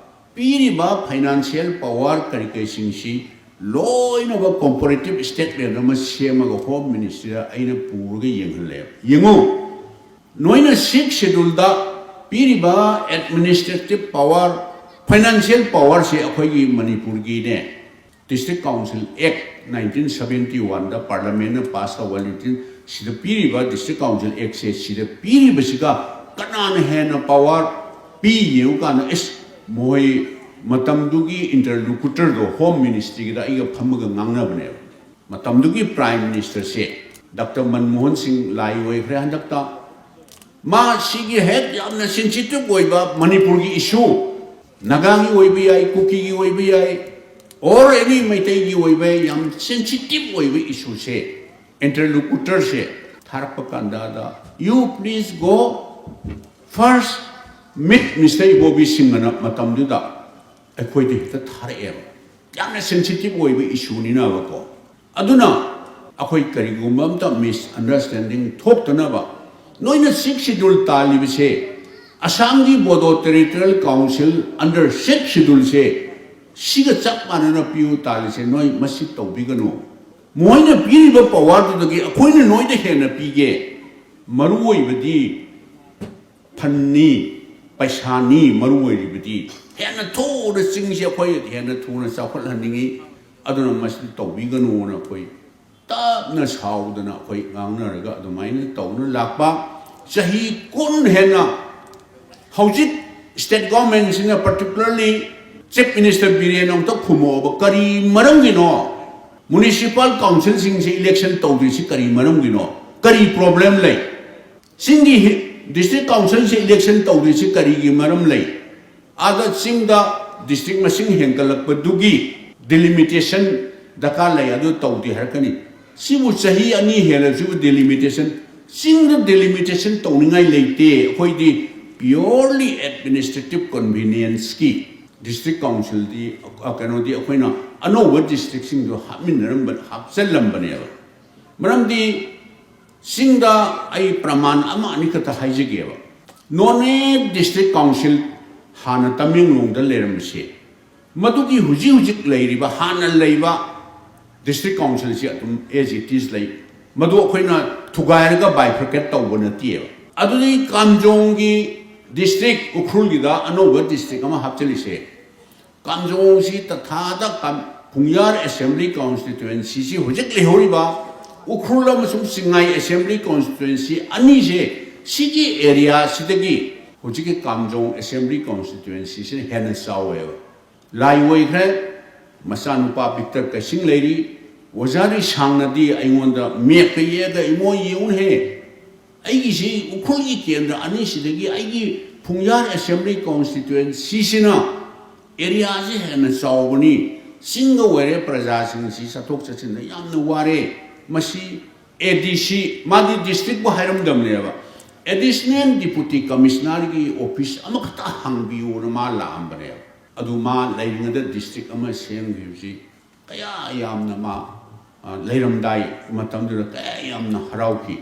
ꯄꯤꯔꯤꯕ ꯐꯥꯏꯅꯥꯟꯁꯤꯌꯦꯜ ꯄꯋꯥꯔ ꯀꯔꯤ ꯀꯔꯤꯁꯤꯡꯁꯤ ꯂꯣꯏꯅꯃꯛ ꯀꯣꯝꯄꯔꯦꯇꯤꯞ ꯁ꯭ꯇꯦꯠꯃꯦꯟ ꯑꯃ ꯁꯦꯝꯃꯒ ꯍꯣꯝ ꯃꯤꯅꯤꯁꯇ꯭ꯔꯤꯗ ꯑꯩꯅ ꯄꯨꯔꯒ ꯌꯦꯡꯍꯜꯂꯦꯕ꯫ ꯌꯦꯡꯉꯨ, ꯅꯣꯏꯅ ꯁꯤꯛꯁ ꯁꯦꯗꯨꯜꯗ ꯄꯤꯔꯤꯕ ꯑꯦꯗꯃꯤꯅꯤꯁꯇ꯭ꯔꯦꯇꯤꯞ ꯄꯋꯥꯔ, ꯐꯥꯏꯅꯥꯟꯁꯤꯌꯦꯜ ꯄꯋꯥꯔꯁꯦ ꯑꯩꯈꯣꯏꯒꯤ ꯃꯅꯤꯄꯨꯔꯒꯤꯅꯦ, ꯗꯤꯁꯇ꯭ꯔꯤꯛ ꯀꯥꯎꯟꯁꯤꯜ ꯑꯦꯛ ꯅꯥꯏꯟꯇꯤꯟ ꯁꯕꯦꯟꯇꯤ ꯋꯥꯟꯗ ꯄꯥꯔꯂꯤꯌꯥꯃꯦꯟꯅ ꯄꯥꯁ ꯇꯧꯕ ꯅꯥꯏꯟꯇꯤꯟ, ꯁꯤꯗ ꯄꯤꯔꯤꯕ ꯗꯤꯁꯇ꯭ꯔꯤꯛ ꯀꯥꯎꯟꯁꯤꯜ ꯑꯦꯛꯁꯦ, ꯁꯤꯗ ꯄꯤꯔꯤꯕꯁꯤꯒ ꯀꯅꯥꯅ ꯍꯦꯟꯅ ꯄꯋꯥꯔ ꯄꯤ ꯌꯦꯡꯉꯨꯀꯥꯟꯗ, ꯏꯁ, ꯃꯣꯏ ꯃꯇꯝꯗꯨꯒꯤ ꯏꯟꯇꯔꯂꯣꯀꯨꯇꯔꯗꯣ ꯍꯣꯝ ꯃꯤꯅꯤꯁꯇ꯭ꯔꯤꯒꯤꯗ ꯑꯩꯒ ꯐꯝꯃꯒ ꯉꯥꯡꯅꯕꯅꯦꯕ꯫ ꯃꯇꯝꯗꯨꯒꯤ ꯄ꯭ꯔꯥꯏꯝ ꯃꯤꯅꯤꯁꯇꯔꯁꯦ ꯗꯥꯛꯇꯔ ꯃꯟꯃꯣꯍꯟ ꯁꯤꯡ ꯂꯥꯏ ꯑꯣꯏꯈ꯭ꯔꯦ ꯍꯟꯗꯛꯇ꯫ ꯃꯥ ꯁꯤꯒꯤ ꯍꯦꯛ ꯌꯥꯝꯅ ꯁꯦꯟꯁꯤꯇꯤꯞ ꯑꯣꯏꯕ ꯃꯅꯤꯄꯨꯔꯒꯤ ꯏꯁꯨ, ꯅꯥꯒꯥꯒꯤ ꯑꯣꯏꯕ ꯌꯥꯏ, ꯀꯨꯀꯤꯒꯤ ꯑꯣꯏꯕ ꯌꯥꯏ, or any ꯃꯩꯇꯩꯒꯤ ꯑꯣꯏꯕ ꯌꯥꯏ, ꯌꯥꯝ ꯁꯦꯟꯁꯤꯇꯤꯞ ꯑꯣꯏꯕ ꯏꯁꯨꯁꯦ, ꯏꯟꯇꯔꯂꯣꯀꯨꯇꯔꯁꯦ ꯊꯥꯔꯛꯄ ꯀꯥꯟꯗ, "You please go first meet Mister ꯏꯕꯣꯕꯤ ꯁꯤꯡ" ꯑꯅ ꯃꯇꯝꯗꯨꯗ ꯑꯩꯈꯣꯏꯗ ꯍꯦꯛꯇ ꯊꯥꯔꯛꯑꯦꯕ꯫ ꯌꯥꯝꯅ ꯁꯦꯟꯁꯤꯇꯤꯞ ꯑꯣꯏꯕ ꯏꯁꯨꯅꯤꯅꯕꯀꯣ꯫ ꯑꯗꯨꯅ ꯑꯩꯈꯣꯏ ꯀꯔꯤꯒꯨꯝꯕ ꯑꯝꯇ ꯃꯤꯁꯑꯟꯗꯔꯁꯇꯦꯟꯗꯤꯡ ꯊꯣꯛꯇꯅꯕ, ꯅꯣꯏꯅ ꯁꯤꯛꯁ ꯁꯦꯗꯨꯜ ꯇꯥꯜꯂꯤꯕꯁꯦ, ꯑꯁꯥꯝꯒꯤ ꯕꯣꯗꯣ territorial council under sixth schedule ꯁꯦ, ꯁꯤꯒ ꯆꯞ ꯃꯥꯟꯅꯅ ꯄꯤꯌꯨ ꯇꯥꯜꯂꯤꯁꯦ, ꯅꯣꯏ ꯃꯁꯤ ꯇꯧꯕꯤꯒꯅꯨ꯫ ꯃꯣꯏꯅ ꯄꯤꯔꯤꯕ ꯄꯋꯥꯔꯗꯨꯗꯒꯤ ꯑꯩꯈꯣꯏꯅ ꯅꯣꯏꯗ ꯍꯦꯟꯅ ꯄꯤꯒꯦ꯫ ꯃꯔꯨ ꯑꯣꯏꯕꯗꯤ ꯐꯟꯅꯤ, ꯄꯩꯁꯥꯅꯤ ꯃꯔꯨ ꯑꯣꯏꯔꯤꯕꯗꯤ꯫ ꯍꯦꯟꯅ ꯊꯨꯅ ꯆꯤꯡꯁꯦ ꯑꯩꯈꯣꯏ ꯍꯦꯟꯅ ꯊꯨꯅ ꯆꯥꯎꯈꯠꯍꯟꯅꯤꯡꯉꯤ꯫ ꯑꯗꯨꯅ ꯃꯁꯤ ꯇꯧꯕꯤꯒꯅꯨꯅ ꯑꯩꯈꯣꯏ ꯇꯞꯅ ꯁꯥꯎꯗꯅ ꯑꯩꯈꯣꯏ ꯉꯥꯡꯅꯔꯒ ꯑꯗꯨꯃꯥꯏꯅ ꯇꯧꯅ ꯂꯥꯛꯄ꯫ ꯆꯍꯤ ꯀꯨꯟ ꯍꯦꯟꯅ ꯍꯧꯖꯤꯛ state governmentꯁꯤꯅ, particularly Chief Minister Biren ꯑꯃꯨꯛꯇ ꯈꯨꯝꯃꯛꯑꯣꯕ, ꯀꯔꯤ ꯃꯔꯝꯒꯤꯅꯣ municipal councilꯁꯤꯡꯁꯤ election ꯇꯧꯗ꯭ꯔꯤꯁꯤ? ꯀꯔꯤ ꯃꯔꯝꯒꯤꯅꯣ? ꯀꯔꯤ problem ꯂꯩ? ꯆꯤꯡꯒꯤ district councilꯁꯤ election ꯇꯧꯗ꯭ꯔꯤꯁꯤ ꯀꯔꯤꯒꯤ ꯃꯔꯝ ꯂꯩ? ꯑꯥꯗ ꯆꯤꯡꯗ district ꯃꯁꯤꯡ ꯍꯦꯟꯒꯠꯂꯛꯄꯗꯨꯒꯤ delimitation ꯗꯔꯀꯥꯔ ꯂꯩ, ꯑꯗꯨ ꯇꯧꯗꯦ ꯍꯥꯏꯔꯛꯀꯅꯤ꯫ ꯁꯤꯕꯨ ꯆꯍꯤ ꯑꯅꯤ ꯍꯦꯜꯂꯁꯤꯕꯨ delimitation, ꯆꯤꯡꯗ delimitation ꯇꯧꯅꯤꯡꯉꯥꯏ ꯂꯩꯇꯦ꯫ ꯑꯩꯈꯣꯏꯗꯤ purely administrative convenienceꯀꯤ district councilꯗꯤ, ꯑ, ꯀꯩꯅꯣꯗꯤ ꯑꯩꯈꯣꯏꯅ ꯑꯅꯧꯕ districtꯁꯤꯡꯗꯣ ꯍꯥꯞꯃꯤꯟꯅꯔꯝꯕ, ꯍꯥꯞꯆꯜꯂꯝꯕꯅꯦꯕ꯫ ꯃꯔꯝꯗꯤ ꯆꯤꯡꯗ ꯑꯩ ꯄ꯭ꯔꯃꯥꯟ ꯑꯃ ꯑꯅꯤ ꯈꯛꯇ ꯍꯥꯏꯖꯒꯦꯕ꯫ ꯅꯣꯅꯦ district council ꯍꯥꯟꯅ ꯇꯃꯦꯡꯂꯣꯡꯗ ꯂꯩꯔꯝꯕꯁꯦ, ꯃꯗꯨꯒꯤ ꯍꯧꯖꯤꯛ ꯍꯧꯖꯤꯛ ꯂꯩꯔꯤꯕ, ꯍꯥꯟꯅ ꯂꯩꯕ district councilꯁꯤ ꯑꯗꯨꯝ as it is ꯂꯩ꯫ ꯃꯗꯨ ꯑꯩꯈꯣꯏꯅ ꯊꯨꯒꯥꯏꯔꯒ bifurcate ꯇꯧꯕ ꯅꯠꯇꯦꯕ꯫ ꯑꯗꯨꯗꯤ ꯀꯥꯝꯖꯣꯡꯒꯤ district, ꯎꯈ꯭ꯔꯨꯜꯒꯤꯗ ꯑꯅꯧꯕ district ꯑꯃ ꯍꯥꯞꯆꯤꯜꯂꯤꯁꯦ, ꯀꯥꯝꯖꯣꯡꯁꯤ ꯇꯊꯥꯗ ꯀꯥꯝ-, ꯄꯨꯡꯌꯥꯔ assembly constituencyꯁꯤ ꯍꯧꯖꯤꯛ ꯂꯩꯍꯧꯔꯤꯕ ꯎꯈ꯭ꯔꯨꯜ ꯑꯃꯁꯨꯡ ꯆꯤꯡꯉꯥꯏ assembly constituency ꯑꯅꯤꯁꯦ, ꯁꯤꯒꯤ areaꯁꯤꯗꯒꯤ ꯍꯧꯖꯤꯛꯀꯤ ꯀꯥꯝꯖꯣꯡ assembly constituencyꯁꯤꯅ ꯍꯦꯟꯅ ꯆꯥꯎꯋꯦꯕ꯫ ꯂꯥꯏ ꯑꯣꯏꯈ꯭ꯔꯦ, ꯃꯆꯥꯅꯨꯄꯥ ꯕꯤꯛꯇꯔ ꯀꯩꯁꯤꯡ ꯂꯩꯔꯤ꯫ ꯑꯣꯖꯥ ꯔꯤꯁꯥꯡꯅꯗꯤ ꯑꯩꯉꯣꯟꯗ mapꯀ ꯌꯦꯛꯑꯒ, "ꯏꯃꯣ, ꯌꯦꯡꯉꯨꯅꯦꯍꯦ, ꯑꯩꯒꯤꯁꯤ ꯎꯈ꯭ꯔꯨꯜꯒꯤ ꯀꯦꯟꯗ꯭ꯔ ꯑꯅꯤꯁꯤꯗꯒꯤ ꯑꯩꯒꯤ ꯄꯨꯡꯌꯥꯔ assembly constituencyꯁꯤꯅ areaꯁꯤ ꯍꯦꯟꯅ ꯆꯥꯎꯕꯅꯤ, ꯆꯤꯡꯒ ꯑꯣꯏꯔꯦ, ꯄ꯭ꯔꯖꯥꯁꯤꯡꯁꯤ ꯆꯠꯊꯣꯛ ꯆꯠꯁꯤꯟꯗ ꯌꯥꯝꯅ ꯋꯥꯔꯦ꯫ ꯃꯁꯤ ADC, ꯃꯥꯗꯤ districtꯄꯨ ꯍꯥꯏꯔꯝꯗꯕꯅꯦꯕ, Additional Deputy Commissionerꯒꯤ office ꯑꯃꯈꯛꯇ ꯍꯥꯡꯕꯤꯌꯨꯅ ꯃꯥ ꯂꯥꯛꯑꯝꯕꯅꯦꯕ꯫ ꯑꯗꯨ ꯃꯥ ꯂꯩꯔꯤꯉꯩꯗ district ꯑꯃ ꯁꯦꯝꯈꯤꯕꯁꯤ ꯀꯌꯥ ꯌꯥꯝꯅ ꯃꯥ, ꯑ, ꯂꯩꯔꯝꯗꯥꯏ ꯃꯇꯝꯗꯨꯗ ꯀꯌꯥ ꯌꯥꯝꯅ ꯍꯔꯥꯎꯈꯤ꯫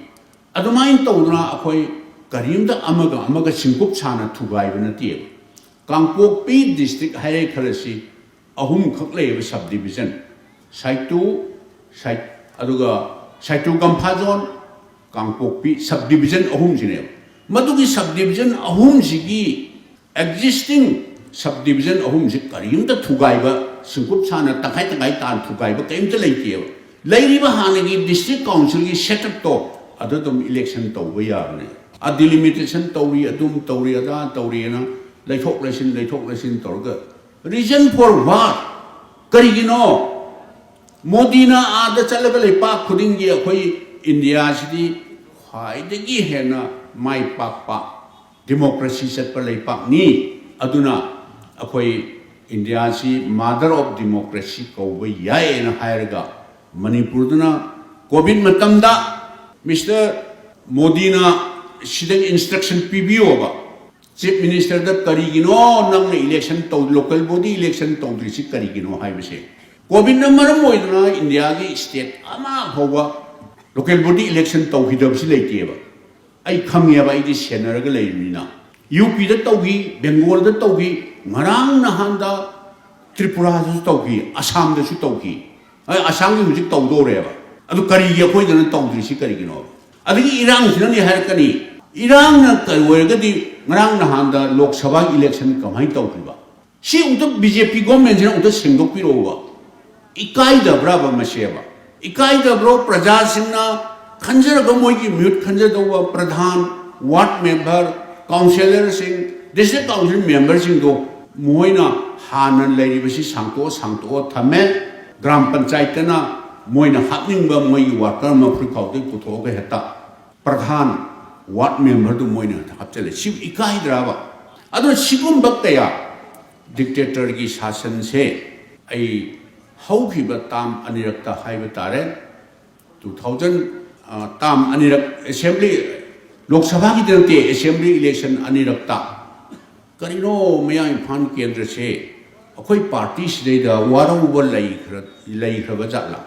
ꯑꯗꯨꯃꯥꯏꯅ ꯇꯧꯗꯅ ꯑꯩꯈꯣꯏ ꯀꯔꯤꯝꯇ ꯑꯃꯒ ꯑꯃꯒ ꯁꯤꯡꯀꯨꯞ ꯁꯥꯅ ꯊꯨꯒꯥꯏꯕ ꯅꯠꯇꯦꯕ꯫ ꯀꯥꯡꯄꯣꯛꯄꯤ district ꯍꯥꯏꯔꯦ ꯈꯜꯂꯁꯤ, ꯑꯍꯨꯝꯈꯛ ꯂꯩꯌꯦꯕ subdivision, ꯁꯥꯏꯇꯨ, ꯁꯥꯏ-, ꯑꯗꯨꯒ ꯁꯥꯏꯇꯨ ꯀꯝꯐꯥꯖꯣꯟ, ꯀꯥꯡꯄꯣꯛꯄꯤ, sub division ꯑꯍꯨꯝꯁꯤꯅꯦꯕ꯫ ꯃꯗꯨꯒꯤ sub division ꯑꯍꯨꯝꯁꯤꯒꯤ existing sub division ꯑꯍꯨꯝꯁꯤ ꯀꯔꯤꯝꯇ ꯊꯨꯒꯥꯏꯕ, ꯁꯤꯡꯀꯨꯞ ꯁꯥꯅ ꯇꯪꯈꯥꯏ ꯇꯪꯈꯥꯏ ꯇꯥꯅ ꯊꯨꯒꯥꯏꯕ ꯀꯔꯤꯝꯇ ꯂꯩꯇꯦꯕ꯫ ꯂꯩꯔꯤꯕ ꯍꯥꯟꯅꯒꯤ district councilꯒꯤ setupꯇꯣ ꯑꯗꯨ ꯑꯗꯨꯝ election ꯇꯧꯕ ꯌꯥꯕꯅꯦ꯫ ꯑ, delimitation ꯇꯧꯔꯤ, ꯑꯗꯨꯝ ꯇꯧꯔꯤ, ꯑꯗꯥ ꯇꯧꯔꯤꯅ ꯂꯩꯊꯣꯛ ꯂꯩꯁꯤꯟ, ꯂꯩꯊꯣꯛ ꯂꯩꯁꯤꯟ ꯇꯧꯔꯒ, reason for what? ꯀꯔꯤꯒꯤꯅꯣ? ꯃꯣꯗꯤꯅ ꯑꯥꯗ ꯆꯠꯂꯒ ꯂꯩꯄꯥꯛ ꯈꯨꯗꯤꯡꯒꯤ ꯑꯩꯈꯣꯏ ꯏꯟꯗꯤꯌꯥꯁꯤꯗꯤ ꯈ꯭ꯋꯥꯏꯗꯒꯤ ꯍꯦꯟꯅ ꯃꯥꯏ ꯄꯥꯛꯄ democracy ꯆꯠꯄ ꯂꯩꯄꯥꯛꯅꯤ, ꯑꯗꯨꯅ ꯑꯩꯈꯣꯏ ꯏꯟꯗꯤꯌꯥꯁꯤ mother of democracy ꯀꯧꯕ ꯌꯥꯏꯅ ꯍꯥꯏꯔꯒ, ꯃꯅꯤꯄꯨꯔꯗꯅ COVID ꯃꯇꯝꯗ Mister ꯃꯣꯗꯤꯅ ꯁꯤꯗ instruction ꯄꯤꯕꯤꯌꯣꯕ꯫ Chief Ministerꯗ ꯀꯔꯤꯒꯤꯅꯣ ꯅꯪꯅ election ꯇꯧ, local body election ꯇꯧꯗ꯭ꯔꯤꯁꯤ ꯀꯔꯤꯒꯤꯅꯣ ꯍꯥꯏꯕꯁꯦ꯫ COVIDꯅ ꯃꯔꯝ ꯑꯣꯏꯗꯨꯅ ꯏꯟꯗꯤꯌꯥꯒꯤ state ꯑꯃ ꯐꯥꯎꯕ local body election ꯇꯧꯈꯤꯗꯕꯁꯤ ꯂꯩꯇꯦꯕ꯫ ꯑꯩ ꯈꯪꯉꯦꯕ, ꯑꯩꯗꯤ ꯁꯦꯟꯅꯔꯒ ꯂꯩꯔꯤꯕꯅꯤꯅ꯫ UPꯗ ꯇꯧꯈꯤ, Bengalꯗ ꯇꯧꯈꯤ, ꯉꯔꯥꯡ ꯅꯍꯥꯟꯗ ꯇ꯭ꯔꯤꯄꯨꯔꯥꯗꯁꯨ ꯇꯧꯈꯤ, ꯑꯁꯥꯝꯗꯁꯨ ꯇꯧꯈꯤ꯫ ꯑꯩ ꯑꯁꯥꯝꯒꯤ ꯍꯧꯖꯤꯛ ꯇꯧꯗꯧꯔꯦꯕ꯫ ꯑꯗꯨ ꯀꯔꯤꯒꯤ ꯑꯩꯈꯣꯏꯗꯅ ꯇꯧꯗ꯭ꯔꯤꯁꯤ ꯀꯔꯤꯒꯤꯅꯣ? ꯑꯗꯒꯤ ꯏꯔꯥꯡꯁꯤꯅꯅꯦ ꯍꯥꯏꯔꯛꯀꯅꯤ, ꯏꯔꯥꯡꯅ ꯀꯔꯤ ꯑꯣꯏꯔꯒꯗꯤ ꯉꯔꯥꯡ ꯅꯍꯥꯟꯗ ꯂꯣꯛ ꯁꯚꯥꯒꯤ election ꯀꯃꯥꯏꯅ ꯇꯧꯈꯤꯕ? ꯁꯤ ꯑꯃꯨꯛꯇ BJP governmentꯁꯤꯅ ꯑꯃꯨꯛꯇ ꯁꯦꯡꯗꯣꯛꯄꯤꯔꯛꯎꯕ꯫ ꯏꯀꯥꯏꯗꯕ꯭ꯔꯕ ꯃꯁꯦꯕ? ꯏꯀꯥꯏꯗꯕ꯭ꯔꯣ? ꯄ꯭ꯔꯖꯥꯁꯤꯡꯅ ꯈꯟꯖꯔꯒ ꯃꯣꯏꯒꯤ ꯃꯤꯍꯨꯠ ꯈꯟꯖꯗꯧꯕ ꯄ꯭ꯔꯙꯥꯟ, ward member, councillorꯁꯤꯡ, district council memberꯁꯤꯡꯗꯣ ꯃꯣꯏꯅ ꯍꯥꯟꯅ ꯂꯩꯔꯤꯕꯁꯤ ꯁꯥꯡꯇꯣꯛꯑ ꯁꯥꯡꯇꯣꯛꯑ ꯊꯝꯃꯦ꯫ ꯒ꯭ꯔꯥꯝ ꯄꯟꯆꯥꯌꯠꯇꯅ ꯃꯣꯏꯅ ꯍꯥꯞꯅꯤꯡꯕ ꯃꯣꯏꯒꯤ worker ꯃꯐꯨꯔꯤꯈꯥꯎꯗꯒꯤ ꯄꯨꯊꯣꯛꯑꯒ ꯍꯦꯛꯇ ꯄ꯭ꯔꯙꯥꯟ, ward memberꯗꯨ ꯃꯣꯏꯅ ꯍꯦꯛꯇ ꯍꯥꯞꯆꯤꯜꯂꯦ꯫ ꯁꯤꯕꯨ ꯏꯀꯥꯏꯗ꯭ꯔꯕ? ꯑꯗꯨꯅ ꯁꯤꯒꯨꯝꯕ ꯀꯌꯥ dictatorꯒꯤ ꯁꯥꯁꯟꯁꯦ ꯑꯩ ꯍꯧꯈꯤꯕ term ꯑꯅꯤꯔꯛꯇ ꯍꯥꯏꯕ ꯇꯥꯔꯦ, two thousand, ꯑ, term ꯑꯅꯤꯔꯛ assembly, ꯂꯣꯛ ꯁꯚꯥꯒꯤꯗ ꯅꯠꯇꯦ, assembly election ꯑꯅꯤꯔꯛꯇ ꯀꯔꯤꯅꯣ ꯃꯌꯥꯡ ꯏꯝꯐꯥꯜ ꯀꯦꯟꯗ꯭ꯔꯁꯦ ꯑꯩꯈꯣꯏ partyꯁꯤꯗꯩꯗ ꯋꯥꯔꯧꯕ ꯂꯩꯈ꯭ꯔ-, ꯂꯩꯈ꯭ꯔꯕ ꯖꯥꯠꯂꯥ?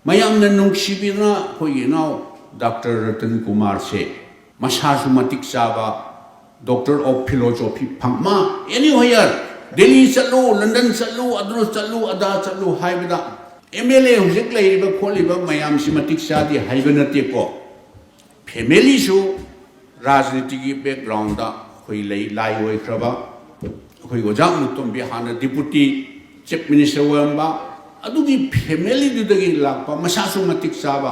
ꯃꯌꯥꯝꯅ ꯅꯨꯡꯁꯤꯕꯤꯗꯨꯅ ꯑꯩꯈꯣꯏꯒꯤ ꯏꯅꯥꯎ Doctor ꯔꯇꯟ ꯀꯨꯃꯥꯔꯁꯦ ꯃꯁꯥꯁꯨ ꯃꯇꯤꯛ ꯆꯥꯕ Doctor of Philosophy ꯐꯪ-, ꯃꯥ anywhere, ꯗꯦꯜꯂꯤ ꯆꯠꯂꯨ, ꯂꯟꯗꯟ ꯆꯠꯂꯨ, ꯑꯗꯨ ꯆꯠꯂꯨ, ꯑꯗꯥ ꯆꯠꯂꯨ ꯍꯥꯏꯕꯗ ꯑꯦꯝ ꯑꯦꯜ ꯑꯦ ꯍꯧꯖꯤꯛ ꯂꯩꯔꯤꯕ ꯈꯣꯠꯂꯤꯕ ꯃꯌꯥꯝꯁꯤ ꯃꯇꯤꯛ ꯆꯥꯗꯦ ꯍꯥꯏꯕ ꯅꯠꯇꯦꯀꯣ꯫ ꯐꯦꯃꯤꯂꯤꯁꯨ ꯔꯥꯖꯅꯤꯇꯤꯒꯤ ꯕꯦꯛꯒ꯭ꯔꯥꯎꯟꯗ ꯑꯩꯈꯣꯏ ꯂꯩ, ꯂꯥꯏ ꯑꯣꯏꯈ꯭ꯔꯕ, ꯑꯩꯈꯣꯏ ꯑꯣꯖꯥ ꯑꯃꯨꯛꯇꯣꯝꯕꯤ ꯍꯥꯟꯅ ꯗꯤꯄꯨꯇꯤ ꯆꯤꯐ ꯃꯤꯅꯤꯁꯇꯔ ꯑꯣꯏꯔꯝꯕ, ꯑꯗꯨꯒꯤ ꯐꯦꯃꯤꯂꯤꯗꯨꯗꯒꯤ ꯂꯥꯛꯄ, ꯃꯁꯥꯁꯨ ꯃꯇꯤꯛ ꯆꯥꯕ,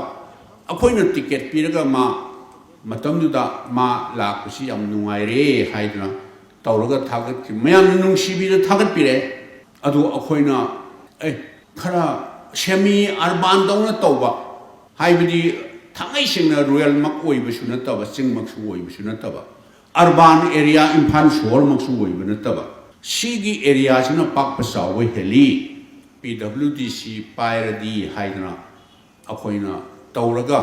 ꯑꯩꯈꯣꯏꯅ ꯇꯤꯀꯦꯠ ꯄꯤꯔꯒ ꯃꯥ ꯃꯇꯝꯗꯨꯗ ꯃꯥ ꯂꯥꯛꯄꯁꯤ ꯌꯥꯝ ꯅꯨꯡꯉꯥꯏꯔꯦ ꯍꯥꯏꯗꯅ ꯇꯧꯔꯒ ꯊꯥꯒꯠꯈꯤ꯫ ꯃꯌꯥꯝꯅ ꯅꯨꯡꯁꯤꯕꯤꯗ ꯊꯥꯒꯠꯄꯤꯔꯦ꯫ ꯑꯗꯨ ꯑꯩꯈꯣꯏꯅ ꯑꯦ ꯈꯔ ꯁꯦꯃꯤ ꯑꯔꯕꯥꯟꯗꯧꯅ ꯇꯧꯕ, ꯍꯥꯏꯕꯗꯤ ꯊꯥꯡꯉꯩ ꯁꯦꯡꯅ ꯔꯨꯔꯦꯜꯃꯛ ꯑꯣꯏꯕꯁꯨ ꯅꯠꯇꯕ, ꯆꯤꯡꯃꯛꯁꯨ ꯑꯣꯏꯕꯁꯨ ꯅꯠꯇꯕ, ꯑꯔꯕꯥꯟ ꯑꯦꯔꯤꯌꯥ, ꯏꯝꯐꯥꯜ ꯁꯣꯍꯣꯔꯃꯛꯁꯨ ꯑꯣꯏꯕ ꯅꯠꯇꯕ, ꯁꯤꯒꯤ ꯑꯦꯔꯤꯌꯥꯁꯤꯅ ꯄꯥꯛꯄ ꯆꯥꯎꯕ ꯍꯦꯜꯂꯤ, ꯄꯤ ꯗꯕ꯭ꯂꯤꯎ ꯗꯤ ꯁꯤ ꯄꯥꯏꯔꯗꯤ ꯍꯥꯏꯗꯅ ꯑꯩꯈꯣꯏꯅ ꯇꯧꯔꯒ,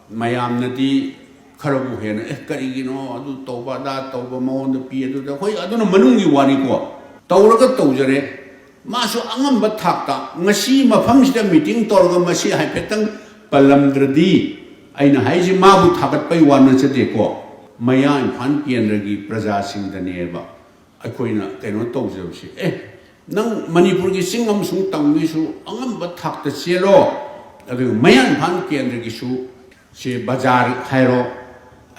ꯃꯌꯥꯝꯅꯗꯤ ꯈꯔꯕꯨ ꯍꯦꯟꯅ ꯑꯦ ꯀꯔꯤꯒꯤꯅꯣ ꯑꯗꯨ ꯇꯧꯕ ꯑꯗꯥ ꯇꯧꯕ ꯃꯉꯣꯟꯗ ꯄꯤ ꯑꯗꯨꯗ, ꯑꯩꯈꯣꯏ ꯑꯗꯨꯅ ꯃꯅꯨꯡꯒꯤ ꯋꯥꯔꯤꯀꯣ꯫ ꯇꯧꯔꯒ ꯇꯧꯖꯔꯦ꯫ ꯃꯥꯁꯨ ꯑꯉꯝꯕ ꯊꯥꯛꯇ ꯉꯁꯤ ꯃꯐꯝꯁꯤꯗ ꯃꯤꯇꯤꯡ ꯇꯧꯔꯒ ꯃꯁꯤ ꯍꯥꯏꯐꯦꯠꯇꯪ ꯄꯜꯂꯝꯗ꯭ꯔꯗꯤ, ꯑꯩꯅ ꯍꯥꯏꯁꯤ ꯃꯥꯕꯨ ꯊꯥꯒꯠꯄꯩ ꯋꯥ ꯅꯠꯆꯗꯦꯀꯣ, ꯃꯌꯥ ꯏꯝꯐꯥꯜ ꯀꯦꯟꯗ꯭ꯔꯒꯤ ꯄ꯭ꯔꯖꯥꯁꯤꯡꯗꯅꯦꯕ ꯑꯩꯈꯣꯏꯅ ꯀꯩꯅꯣ ꯇꯧꯖꯕꯁꯦ꯫ ꯑꯦ, ꯅꯪ ꯃꯅꯤꯄꯨꯔꯒꯤ ꯆꯤꯡ ꯑꯃꯁꯨꯡ ꯇꯝꯒꯤꯁꯨ ꯑꯉꯝꯕ ꯊꯥꯛꯇ ꯆꯦꯜꯂꯣ, ꯑꯗꯨꯒ ꯃꯌꯥ ꯏꯝꯐꯥꯜ ꯀꯦꯟꯗ꯭ꯔꯒꯤꯁꯨ ꯁꯤ ꯕꯖꯥꯔ ꯍꯥꯏꯔꯣ,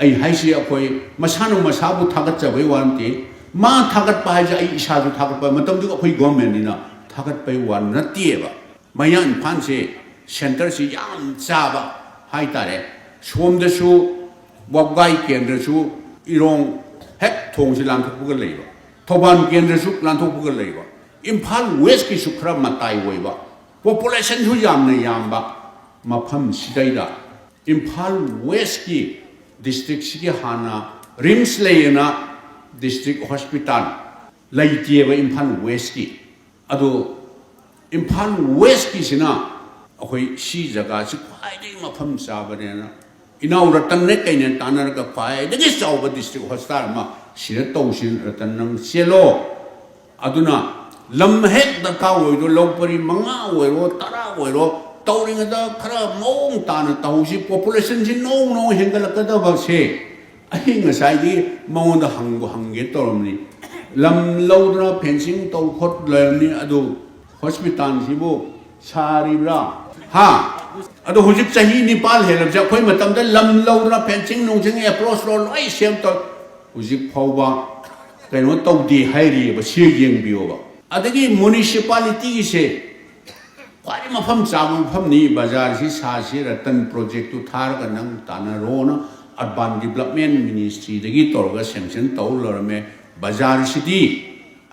ꯑꯩ ꯍꯥꯏꯁꯤ ꯑꯩꯈꯣꯏ ꯃꯁꯥꯅ ꯃꯁꯥꯕꯨ ꯊꯥꯒꯠꯆꯕꯩ ꯋꯥ ꯅꯠꯇꯦ꯫ ꯃꯥ ꯊꯥꯒꯠꯄ ꯍꯥꯏꯁꯦ ꯑꯩ ꯏꯁꯥꯁꯨ ꯊꯥꯒꯠꯄ, ꯃꯇꯝꯗꯨꯒꯤ ꯑꯩꯈꯣꯏ ꯒꯣꯔꯃꯦꯟꯅꯤꯅ ꯊꯥꯒꯠꯄꯩ ꯋꯥ ꯅꯠꯇꯦꯕ꯫ ꯃꯌꯥ ꯏꯝꯐꯥꯜꯁꯦ ꯁꯦꯟꯇꯔꯁꯤ ꯌꯥꯝ ꯆꯥꯕ ꯍꯥꯏꯇꯥꯔꯦ꯫ ꯁꯣꯝꯗꯁꯨ ꯋꯥꯕꯒꯥꯏ ꯀꯦꯟꯗ꯭ꯔꯁꯨ ꯏꯔꯣꯡ ꯍꯦꯛ ꯊꯣꯡꯁꯤ ꯂꯥꯟꯊꯣꯛꯄꯒ ꯂꯩꯕ, ꯊꯧꯕꯥꯜ ꯀꯦꯟꯗ꯭ꯔꯁꯨ ꯂꯥꯟꯊꯣꯛꯄꯒ ꯂꯩꯕ, ꯏꯝꯐꯥꯜ ꯋꯦꯁꯀꯤꯁꯨ ꯈꯔ ꯃꯇꯥꯏ ꯑꯣꯏꯕ, ꯄꯣꯄꯨꯂꯦꯁꯟꯁꯨ ꯌꯥꯝꯅ ꯌꯥꯝꯕ ꯃꯐꯝꯁꯤꯗꯩꯗ ꯏꯝꯐꯥꯜ ꯋꯦꯁꯀꯤ ꯗꯤꯁꯇ꯭ꯔꯤꯛꯁꯤꯒꯤ ꯍꯥꯟꯅ ꯔꯤꯝꯁ ꯂꯩꯌꯦꯅ ꯗꯤꯁꯇ꯭ꯔꯤꯛ ꯍꯣꯁꯄꯤꯇꯥꯜ ꯂꯩꯇꯦꯕ ꯏꯝꯐꯥꯜ ꯋꯦꯁꯀꯤ꯫ ꯑꯗꯣ ꯏꯝꯐꯥꯜ ꯋꯦꯁꯀꯤꯁꯤꯅ ꯑꯩꯈꯣꯏ ꯁꯤ ꯖꯒꯥꯁꯤ ꯈ꯭ꯋꯥꯏꯗꯒꯤ ꯃꯐꯝ ꯆꯥꯕꯅꯦꯅ ꯏꯅꯥꯎ ꯔꯇꯟꯅꯦ ꯀꯩꯅꯦ ꯇꯥꯟꯅꯔꯒ ꯈ꯭ꯋꯥꯏꯗꯒꯤ ꯆꯥꯎꯕ ꯗꯤꯁꯇ꯭ꯔꯤꯛ ꯍꯣꯁꯄꯤꯇꯥꯜ ꯑꯃ ꯁꯤꯗ ꯇꯧꯁꯤ, ꯔꯇꯟ ꯅꯪ ꯆꯦꯜꯂꯣ꯫ ꯑꯗꯨꯅ ꯂꯝ ꯍꯦꯛ ꯗꯔꯀꯥꯔ ꯑꯣꯏꯔꯣ, ꯂꯧ ꯄꯔꯤ ꯃꯉꯥ ꯑꯣꯏꯔꯣ, ꯇꯔꯥ ꯑꯣꯏꯔꯣ, ꯇꯧꯔꯤꯉꯩꯗ ꯈꯔ ꯃꯑꯣꯡ ꯇꯥꯅ ꯇꯧꯁꯤ꯫ ꯄꯣꯄꯨꯂꯦꯁꯟꯁꯤ ꯅꯣꯡ ꯅꯣꯡ ꯍꯦꯟꯒꯠꯂꯛꯀꯗꯕꯁꯦ ꯑꯩ ꯉꯁꯥꯏꯗꯤ ꯃꯉꯣꯟꯗ ꯍꯪꯕꯨ ꯍꯪꯒꯦ ꯇꯧꯔꯝꯅꯤ꯫ ꯂꯝ ꯂꯧꯗꯅ ꯐꯦꯟꯁꯤꯡ ꯇꯧ ꯈꯣꯠ ꯂꯩꯔꯝꯅꯤ꯫ ꯑꯗꯨ ꯍꯣꯁꯄꯤꯇꯥꯜꯁꯤꯕꯨ ꯁꯥꯔꯤꯕ꯭ꯔꯥ? ꯍꯥ? ꯑꯗꯣ ꯍꯧꯖꯤꯛ ꯆꯍꯤ ꯅꯤꯄꯥꯜ ꯍꯦꯜꯂꯕꯁꯦ, ꯑꯩꯈꯣꯏ ꯃꯇꯝꯗ ꯂꯝ ꯂꯧꯗꯅ, ꯐꯦꯟꯁꯤꯡ ꯅꯨꯡꯁꯤꯡ, ꯑꯦꯄ꯭ꯔꯣꯁ ꯔꯣꯜ ꯂꯣꯏ ꯁꯦꯝ ꯇꯧ-, ꯍꯧꯖꯤꯛ ꯐꯥꯎꯕ ꯀꯩꯅꯣ ꯇꯧꯗꯦ ꯍꯥꯏꯔꯤꯑꯕ꯫ ꯁꯤ ꯌꯦꯡꯕꯤꯌꯣꯕ꯫ ꯑꯗꯒꯤ ꯃ꯭ꯌꯨꯅꯤꯁꯤꯄꯥꯂꯤꯇꯤꯒꯤꯁꯦ ꯈ꯭ꯋꯥꯏꯗꯒꯤ ꯃꯐꯝ ꯆꯥꯕ ꯃꯐꯝꯅꯤ, ꯕꯖꯥꯔꯁꯤ ꯁꯥꯁꯤ, ꯔꯇꯟ ꯄ꯭ꯔꯣꯖꯦꯛꯇꯨ ꯊꯥꯔꯒ ꯅꯪ ꯇꯥꯟꯅꯔꯣꯅ ꯑꯔꯕꯥꯟ ꯗꯤꯕꯂꯞꯃꯦꯟ ꯃꯤꯅꯤꯁꯇ꯭ꯔꯤꯗꯒꯤ ꯇꯧꯔꯒ ꯁꯦꯡꯁꯟ ꯇꯧ ꯂꯩꯔꯝꯃꯦ꯫ ꯕꯖꯥꯔꯁꯤꯗꯤ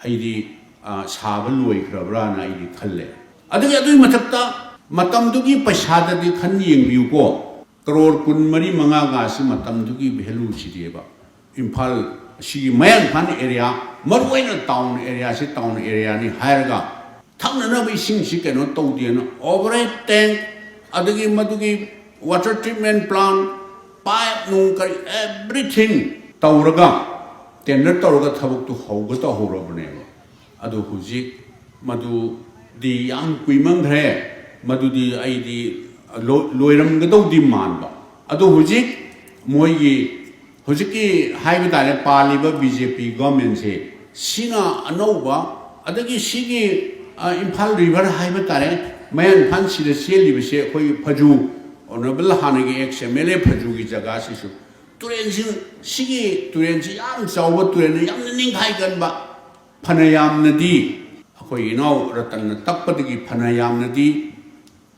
ꯑꯩꯗꯤ, ꯑ, ꯁꯥꯕ ꯂꯣꯏꯈ꯭ꯔꯕ꯭ꯔꯥꯅ ꯑꯩꯗꯤ ꯈꯜꯂꯦ꯫ ꯑꯗꯨꯒꯤ, ꯑꯗꯨꯒꯤ ꯃꯊꯛꯇ ꯃꯇꯝꯗꯨꯒꯤ ꯄꯩꯁꯥꯗꯗꯤ ꯈꯟ ꯌꯦꯡꯕꯤꯌꯨꯀꯣ, ꯀꯔꯣꯔ ꯀꯨꯟ ꯃꯔꯤ ꯃꯉꯥꯒꯁꯤ ꯃꯇꯝꯗꯨꯒꯤ ꯚꯦꯂꯨꯁꯤꯗꯤꯕ꯫ ꯏꯝꯐꯥꯜ ꯑꯁꯤꯒꯤ ꯃꯌꯥꯡ ꯏꯝꯐꯥꯜ ꯑꯦꯔꯤꯌꯥ, ꯃꯔꯨꯑꯣꯏꯅ ꯇꯥꯎꯟ ꯑꯦꯔꯤꯌꯥꯁꯤ ꯇꯥꯎꯟ ꯑꯦꯔꯤꯌꯥꯅꯤ ꯍꯥꯏꯔꯒ ꯊꯛꯅꯅꯕ ꯏꯁꯤꯡꯁꯤ ꯀꯩꯅꯣ ꯇꯧꯗꯦꯅ, ꯑꯣꯚꯔꯍꯦꯗ ꯇꯦꯡ, ꯑꯗꯒꯤ ꯃꯗꯨꯒꯤ ꯋꯥꯇꯔ ꯇ꯭ꯔꯤꯠꯃꯦꯟ ꯄ꯭ꯂꯥꯟ, ꯄꯥꯏꯞ ꯅꯨꯡ ꯀꯔꯤ, ꯑꯦꯚ꯭ꯔꯤꯊꯤꯡ ꯇꯧꯔꯒ, ꯇꯦꯟꯗꯔ ꯇꯧꯔꯒ ꯊꯕꯛꯇꯨ ꯍꯧꯒ ꯇꯧꯍꯧꯔꯕꯅꯦꯕ꯫ ꯑꯗꯨ ꯍꯧꯖꯤꯛ ꯃꯗꯨꯗꯤ ꯌꯥꯝ ꯀꯨꯏꯃꯟꯈ꯭ꯔꯦ, ꯃꯗꯨꯗꯤ ꯑꯩꯗꯤ ꯂꯣ-, ꯂꯣꯏꯔꯝꯒꯗꯧꯗꯤ ꯃꯥꯟꯕ꯫ ꯑꯗꯨ ꯍꯧꯖꯤꯛ ꯃꯣꯏꯒꯤ ꯍꯧꯖꯤꯛꯀꯤ ꯍꯥꯏꯕ ꯇꯥꯔꯦ, ꯄꯥꯜꯂꯤꯕ ꯕꯤ ꯖꯦ ꯄꯤ ꯒꯣꯔꯃꯦꯟꯁꯦ, ꯁꯤꯅ ꯑꯅꯧꯕ, ꯑꯗꯒꯤ ꯁꯤꯒꯤ, ꯑ, ꯏꯝꯐꯥꯜ ꯔꯤꯚꯔ ꯍꯥꯏꯕ ꯇꯥꯔꯦ, ꯃꯌꯥꯡ ꯏꯝꯐꯥꯜ ꯁꯤꯗ ꯆꯦꯜꯂꯤꯕꯁꯦ, ꯑꯩꯈꯣꯏꯒꯤ ꯐꯖꯨ, ꯑꯣꯅꯔꯦꯕꯜ ꯍꯥꯟꯅꯒꯤ ꯑꯦꯛꯁ ꯑꯦꯝ ꯑꯦꯜ ꯑꯦ ꯐꯖꯨꯒꯤ ꯖꯒꯥꯁꯤꯁꯨ, ꯇꯨꯔꯦꯟꯁꯤꯡ, ꯁꯤꯒꯤ ꯇꯨꯔꯦꯟꯁꯤ ꯌꯥꯝ ꯆꯥꯎꯕ ꯇꯨꯔꯦꯟꯅꯤ, ꯌꯥꯝꯅ ꯅꯤꯡꯈꯥꯏ ꯀꯟꯕ, ꯐꯅ ꯌꯥꯝꯅꯗꯤ ꯑꯩꯈꯣꯏ ꯏꯅꯥꯎ ꯔꯇꯟꯅ ꯇꯛꯄꯗꯒꯤ ꯐꯅ ꯌꯥꯝꯅꯗꯤ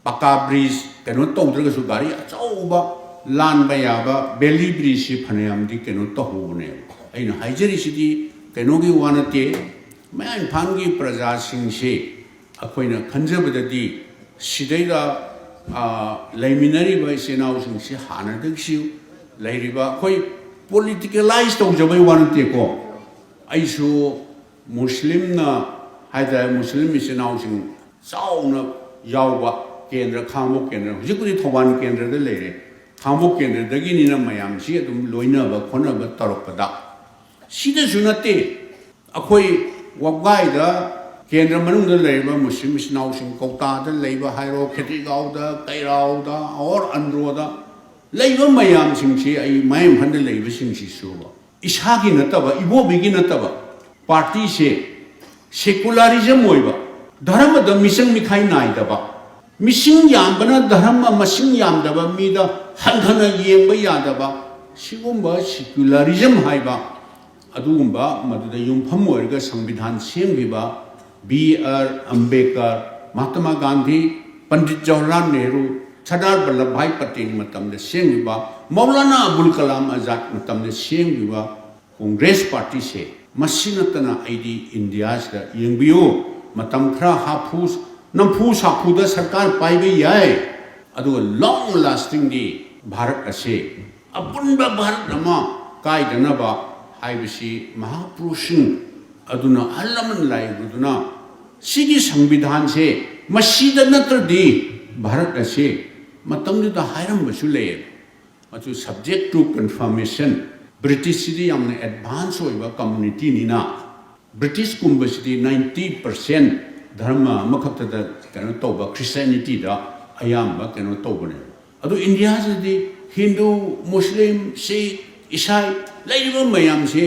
ꯄꯀꯥ ꯕ꯭ꯔꯤꯖ ꯀꯩꯅꯣ ꯇꯧꯗ꯭ꯔꯒꯁꯨ ꯒꯥꯔꯤ ꯑꯆꯧꯕ ꯂꯥꯟꯕ ꯌꯥꯕ ꯕꯦꯂꯤ ꯕ꯭ꯔꯤꯖꯁꯤ ꯐꯅꯌꯥꯝꯗꯤ ꯀꯩꯅꯣ ꯇꯧꯍꯧꯕꯅꯦꯕ꯫ ꯑꯩꯅ ꯍꯥꯏꯖꯔꯤꯁꯤꯗꯤ ꯀꯩꯅꯣꯒꯤ ꯋꯥ ꯅꯠꯇꯦ, ꯃꯌꯥꯡ ꯏꯝꯐꯥꯜꯒꯤ ꯄ꯭ꯔꯖꯥꯁꯤꯡꯁꯤ ꯑꯩꯈꯣꯏꯅ ꯈꯟꯖꯕꯗꯗꯤ ꯁꯤꯗꯩꯗ, ꯑ, ꯂꯩꯃꯤꯟꯅꯔꯤꯕ ꯏꯆꯤꯜ ꯏꯅꯥꯎꯁꯤꯡꯁꯤ ꯍꯥꯟꯅꯗꯒꯤꯁꯨ ꯂꯩꯔꯤꯕ, ꯑꯩꯈꯣꯏ ꯄꯣꯂꯤꯇꯤꯀꯦꯂꯥꯏꯁ ꯇꯧꯖꯕꯩ ꯋꯥ ꯅꯠꯇꯦꯀꯣ꯫ ꯑꯩꯁꯨ ꯃꯨꯁꯂꯤꯝꯅ ꯍꯥꯏꯇꯥꯔꯦ, ꯃꯨꯁꯂꯤꯝ ꯏꯆꯤꯜ ꯏꯅꯥꯎꯁꯤꯡ ꯆꯥꯎꯅ ꯌꯥꯎꯕ ꯀꯦꯟꯗ꯭ꯔ, ꯈꯥꯡꯉꯕꯣꯛ ꯀꯦꯟꯗ꯭ꯔ, ꯍꯧꯖꯤꯛꯄꯨꯗꯤ ꯊꯧꯕꯥꯜ ꯀꯦꯟꯗ꯭ꯔꯗ ꯂꯩꯔꯦ, ꯈꯥꯡꯉꯕꯣꯛ ꯀꯦꯟꯗ꯭ꯔꯗꯒꯤꯅꯤꯅ ꯃꯌꯥꯝꯁꯤ ꯑꯗꯨꯝ ꯂꯣꯏꯅꯕ ꯈꯣꯠꯅꯕ ꯇꯧꯔꯛꯄꯗ, ꯁꯤꯗꯁꯨ ꯅꯠꯇꯦ, ꯑꯩꯈꯣꯏ ꯋꯥꯕꯒꯥꯏꯗ ꯀꯦꯟꯗ꯭ꯔ ꯃꯅꯨꯡꯗ ꯂꯩꯔꯤꯕ ꯃꯨꯁꯂꯤꯝ ꯏꯆꯤꯜ ꯏꯅꯥꯎꯁꯤꯡ, ꯀꯧꯇꯥꯗ ꯂꯩꯕ ꯍꯥꯏꯔꯣ, ꯈꯦꯇ꯭ꯔꯤꯒꯥꯎꯗ, ꯀꯩꯔꯥꯎꯗ, ꯑꯣꯔ ꯑꯟꯗ꯭ꯔꯣꯗ ꯂꯩꯕ ꯃꯌꯥꯝꯁꯤꯡꯁꯤ, ꯑꯩ ꯃꯌꯥꯡ ꯏꯝꯐꯥꯜꯗ ꯂꯩꯕꯁꯤꯡꯁꯤꯁꯨ ꯏꯁꯥꯒꯤ ꯅꯠꯇꯕ, ꯏꯕꯣꯕꯤꯒꯤ ꯅꯠꯇꯕ, ꯄꯥꯔꯇꯤꯁꯦ ꯁꯦꯀꯨꯂꯥꯔꯤꯖꯝ ꯑꯣꯏꯕ, ꯙꯔꯃꯗ ꯃꯤꯆꯪ ꯃꯤꯈꯥꯏ ꯅꯥꯏꯗꯕ, ꯃꯤꯁꯤꯡ ꯌꯥꯝꯕꯅ ꯙꯔꯃ ꯃꯁꯤꯡ ꯌꯥꯝꯗꯕ ꯃꯤꯗ ꯍꯟꯊꯅ ꯌꯦꯡꯕ ꯌꯥꯗꯕ, ꯁꯤꯒꯨꯝꯕ ꯁꯤꯀ꯭ꯌꯨꯂꯔꯤꯖꯝ ꯍꯥꯏꯕ ꯑꯗꯨꯒꯨꯝꯕ ꯃꯗꯨꯗ ꯌꯨꯝꯐꯝ ꯑꯣꯏꯔꯒ ꯁꯪꯕꯤꯙꯥꯟ ꯁꯦꯝꯈꯤꯕ ꯕꯤ ꯑꯥꯔ ꯑꯝꯕꯦꯗꯀꯔ, ꯃꯍꯥꯇꯃꯥ ꯒꯥꯟꯙꯤ, ꯄꯟꯗꯤꯠ ꯖꯋꯥꯍꯔꯂꯥꯜ ꯅꯦꯍꯔꯨ, ꯁꯔꯗꯥꯔ ꯕꯜꯂꯚ ꯚꯥꯏ ꯄꯇꯦꯜ ꯃꯇꯝꯗ ꯁꯦꯝꯈꯤꯕ, ꯃꯧꯂꯥꯅꯥ ꯑꯕꯨꯜ ꯀꯂꯥꯝ ꯑꯖꯥꯗ ꯃꯇꯝꯗ ꯁꯦꯝꯈꯤꯕ ꯀꯣꯡꯒ꯭ꯔꯦꯁ ꯄꯥꯔꯇꯤꯁꯦ, ꯃꯁꯤ ꯅꯠꯇꯅ ꯑꯩꯗꯤ ꯏꯟꯗꯤꯌꯥꯁꯤꯗ ꯌꯦꯡꯕꯤꯌꯨ, ꯃꯇꯝ ꯈꯔ ꯍꯥꯐꯨ ꯅꯝꯐꯨ ꯁꯥꯐꯨꯗ ꯁꯔꯀꯥꯔ ꯄꯥꯏꯕ ꯌꯥꯏ, ꯑꯗꯨꯒ ꯂꯣꯡ ꯂꯥꯁꯇꯤꯡꯗꯤ ꯚꯥꯔꯠ ꯑꯁꯤ ꯑꯄꯨꯟꯕ ꯚꯥꯔꯠ ꯑꯃ ꯀꯥꯏꯗꯅꯕ ꯍꯥꯏꯕꯁꯤ ꯃꯍꯥꯄꯨꯔꯨꯁꯁꯤꯡ ꯑꯗꯨꯅ, ꯑꯍꯜ ꯂꯃꯟ ꯂꯥꯏ ꯑꯗꯨꯅ ꯁꯤꯒꯤ ꯁꯪꯕꯤꯙꯥꯟꯁꯦ ꯃꯁꯤꯗ ꯅꯠꯇ꯭ꯔꯗꯤ ꯚꯥꯔꯠ ꯑꯁꯤ ꯃꯇꯝꯗꯨꯗ ꯍꯥꯏꯔꯝꯕꯁꯨ ꯂꯩꯌꯦꯕ꯫ ꯃꯗꯨ subject to confirmation, ꯕ꯭ꯔꯤꯇꯤꯁꯁꯤꯗꯤ ꯌꯥꯝꯅ ꯑꯦꯗꯚꯥꯟꯁ ꯑꯣꯏꯕ ꯀꯝꯃꯨꯅꯤꯇꯤꯅꯤꯅ, ꯕ꯭ꯔꯤꯇꯤꯁꯀꯨꯝꯕꯁꯤꯗꯤ ninety percent ꯙꯔꯃ ꯑꯃꯈꯛꯇꯗ ꯀꯩꯅꯣ ꯇꯧꯕ, ꯈ꯭ꯔꯤꯁꯇꯤꯌꯥꯅꯤꯇꯤꯗ ꯑꯌꯥꯝꯕ ꯀꯩꯅꯣ ꯇꯧꯕꯅꯦꯕ꯫ ꯑꯗꯨ ꯏꯟꯗꯤꯌꯥꯁꯤꯗꯤ ꯍꯤꯟꯗꯨ, ꯃꯨꯁꯂꯤꯝ, ꯁꯤꯈ, ꯏꯁꯥꯏ ꯂꯩꯔꯤꯕ ꯃꯌꯥꯝꯁꯤ,